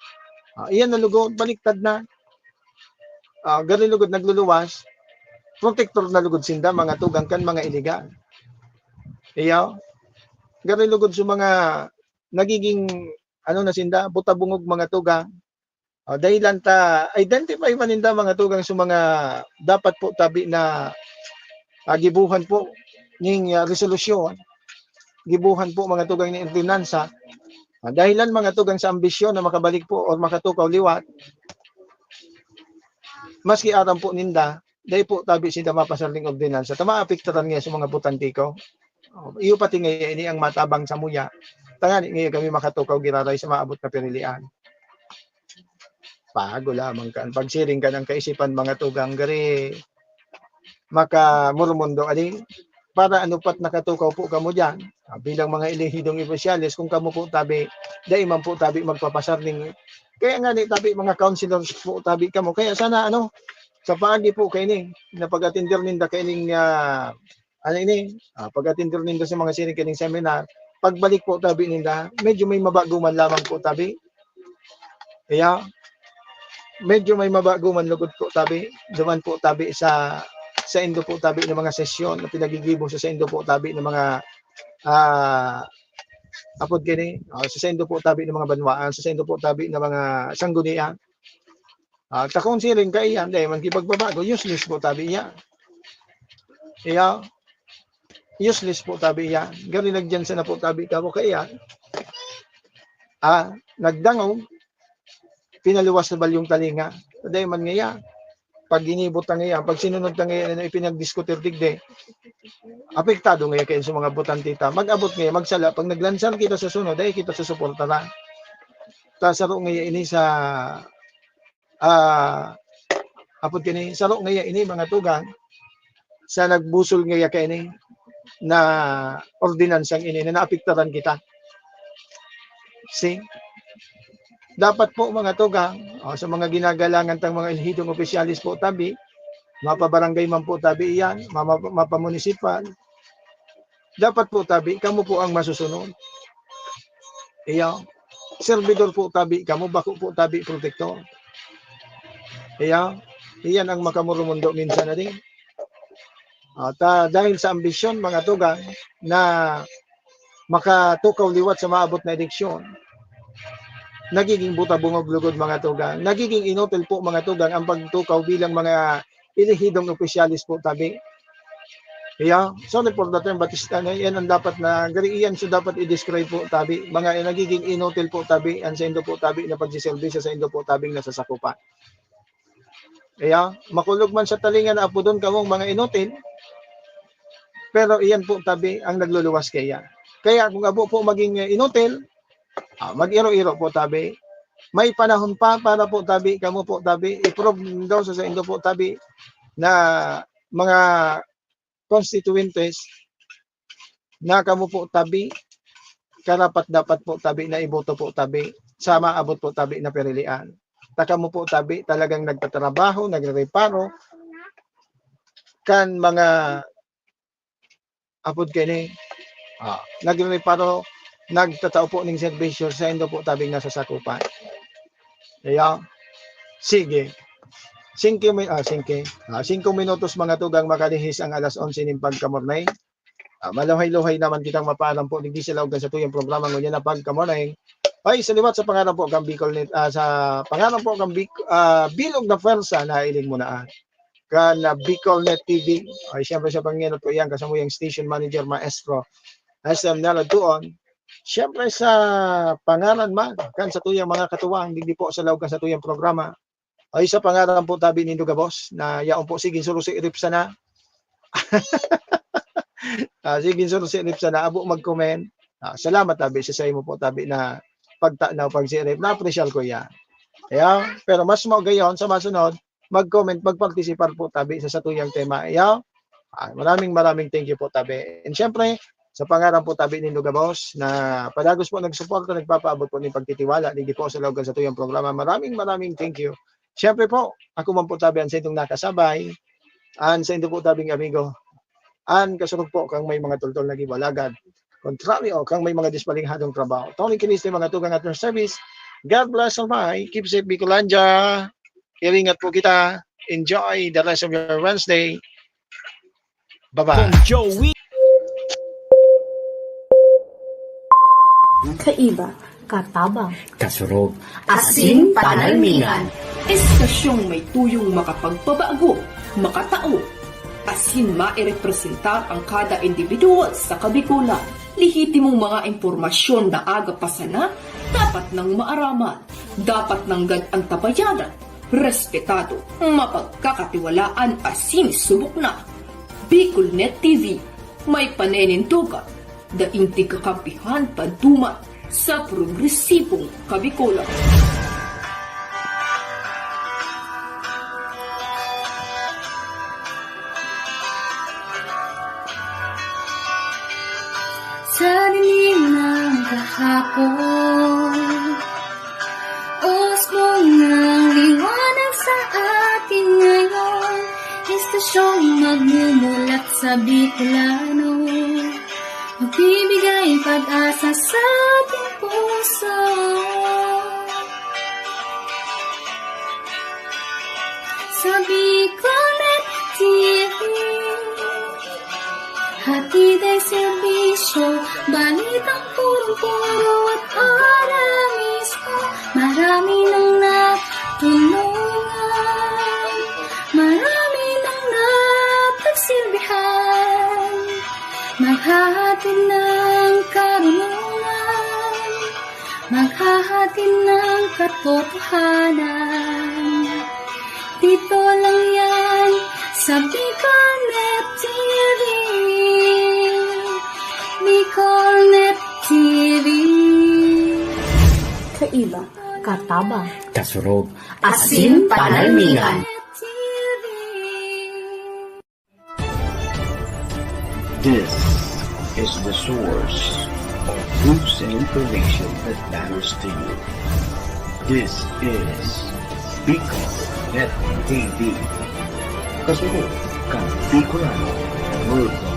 Ah, iyan na lugod, baliktad na. Ah, gari lugod nagluluwas, protektor na lugod sinda, mga tugang kan mga iligal. Iyo, gari lugod sa mga nagiging, ano na sinda, buta-bungog, mga tugang. Ah, dahilan ta, identify man ninda, mga tugang, sa mga dapat po tabi na, ah, gibuhan po ning, ah, resolusyon, gibuhan po, mga tugang, ning ordinansa. Ah, dahilan, mga tugang, sa ambisyon na makabalik po or makatukaw liwat, maski aram po ninda, dai po tabi sinda mapasar ning ordinansa ta maapektaran ngaya sa mga botante ko. Oh, iyo pati ngaya ini ang matabang samuya. Tangani ngaya kami makatukaw giraray sa maabot na pirilian. Pago lamang kan pagsiring kan ang kaisipan, mga tugang, gari makamurmundo, adi, para ano pat nakatukaw po kamo diyan, ah, bilang mga elehidong opisyales, kung kamo po tabi, dai man po tabi magpapasar ning, kaya ngani tabi, mga councilors po tabi kamo. Kaya sana, ano, sa paagi po kaini, na pag-attender ninda kaining, ah, ano ini, ah, pag-attender ninda sa mga siring kaining seminar, pagbalik po tabi ninda, medyo may mabago man lamang po tabi. Kaya, medyo may mabago man lugod po tabi, duman po tabi sa, saindo po tabi ng mga sesyon na pinagigibo sa saindo po tabi ng mga, ah, apod gani, ah, sa saindo po tabi ng mga banwaan, sa saindo po tabi ng mga sanggunian. Ah, ta kung siring kaiyan, dai man kipagbabago, useless po tabi iyan. Iya, useless po tabi iyan. Gari nagdiyan sana po tabi kamo kaiyan. Ah, nagdangog, pinaluwas sa balyong talinga. Dai man ngaya, pag ginibot ta ngaya, pag sinunod ta ngaya, ano ipinagdiskutir digdi, apektado ngaya kayo sa mga botante ta. Mag-abot ngaya, magsala, pag naglansar kita sa sunod, dai kita susuportaran. Ta saro ngaya ini sa, ah, apod kini, saro ngaya ini, mga tugang, sa nagbusol ngaya kaini na ordinansang ini na naapektaran kita. See? Dapat po, mga tugang, o, sa mga ginagalangan tang mga elehidong opisyales po tabi, mapabarangay man po tabi iyan, mama-, mapamunisipal, dapat po tabi, kamo po ang masusunod. Iyo, serbidor po tabi kamo, bako po tabi protektor. Iyo, iyan ang makamurumundo minsan na din. At, ah, dahil sa ambisyon, mga tugang, na makatukaw liwat sa maabot na eleksyon, nagiging buta-bungog lugod, mga tugang. Nagiging inutil po, mga tugang, ang pagtukaw bilang mga elehidong opisyales po tabi. Kaya, sorry for the term, but is-, ano, yan ang dapat na, gari iyan, so dapat i-describe po, tabi. Mga nagiging inutil po, tabi, ang saindo po, tabi, na pagsiservisyo saindo po, tabing nasasakupan. Kaya, makulog man sa talinga na apodon kamong mga inutil, pero iyan po, tabi, ang nagluluwas kaya. Kaya kung abo po maging, eh, inutil, ah, mag-iro-iro po, tabi. May panahon pa para po, tabi, kamo po, tabi, i-prove daw sa saindo po, tabi, na mga constituentes na kamo po, tabi, karapat-dapat po, tabi, na iboto po, tabi, sa maabot po, tabi, na pirilian. Ta kamo po, tabi, talagang nagtatrabaho, nagrereparo kan mga, apod kini, ah, nagrereparo, nagtatao po ning serbisyo saindo po, tabing nasasakupan. Kaya, sige. Singko mi-, ah, singko. Ah, singko minutos, mga tugang, makalihis ang alas onse nin pagkamorning. Ah, maluhay-luhay naman kitang mapaalam po digdi sa laog kan satuyang programa ngunyan na pagkamorning. Ay, sa liwat sa pangaran po kan Bicol Net, ah, sa pangaran po kan Bic-, ah, bilog na pwersa na iling mo na, ah, kan, ah, Bicol Net T V. Ay, siyempre sa pangenot ko iyan, kasamuyang station manager, maestro, S M Nela Tuon. Siyempre sa pangaran man kan satuyang mga katuwang digdi po sa laog kan satuyang programa. Ay, sa pangaran po, tabi, nindo gabos, na yaon po, sige, surusi rip sana. Ah, sige, surusi rip sana. Abo mag-comment. Ah, salamat, tabi, sa saimo po, tabi, na pagtanaw, pagsirip. Na-appreciate ko yan. Kaya, pero mas mao gayon, sa masunod, mag-comment, magpartisipar po, tabi, sa satuyang tema. Kaya, ah, maraming, maraming thank you po, tabi. And syempre, sa pangaran po, tabi, nindo gabos, na padagos po nagsuporta, nagpapaabot po nin pagtitiwala, digdi po sa laog kan satuyang programa. Maraming, maraming thank you. Siyempre po, ako man po, tabi, an saindong nakasabay, an saindo po, tabing amigo, an kasurog po kang may mga tultol na gibo alagad, kontraryo kang may mga dispalinghadong trabaho. Tony Kiniste, mga tugang, at your service. God bless and bye. Keep safe, Bicolandia. Iringat po kita. Enjoy the rest of your Wednesday. Bye-bye. Kong Joey. Kaiba, katabang, kasurog, asin panalmingan. Estasyong may tuyong makapagpabago, makatao, asin mairepresentar ang kada individual sa Kabikolan. Lehitimong mga impormasyon na aga pa sana, dapat nang maaraman, dapat nanggad antabayanan, respetado, mapagkakatiwalaan asin subok na. Bicol Net T V, may paninindogan, daing tigkakampihan paduman sa progresibong Kabikolan. Sa dilim ng kahapon, usbong ng liwanag sa atin ngayon, estasyong magmumulat sa Bicolano, magbibigay pag-asa sa ating puso. Sa Bicolnet T V, hatid ay serbisyo, balitang purong-puro at para mismo. Marami nang natulungan, marami nang napagsilbihan, maghahatid ng karunungan, maghahatid ng katotohanan. Dito lang yan sa Bicolnet T V. Bicolnet T V. Kaiba, katabang, kasurog, asin panalmingan. T V. This is the source of news and information that matters to you. This is Bicol Net T V. Kasunod kan Bicolano Worldwide.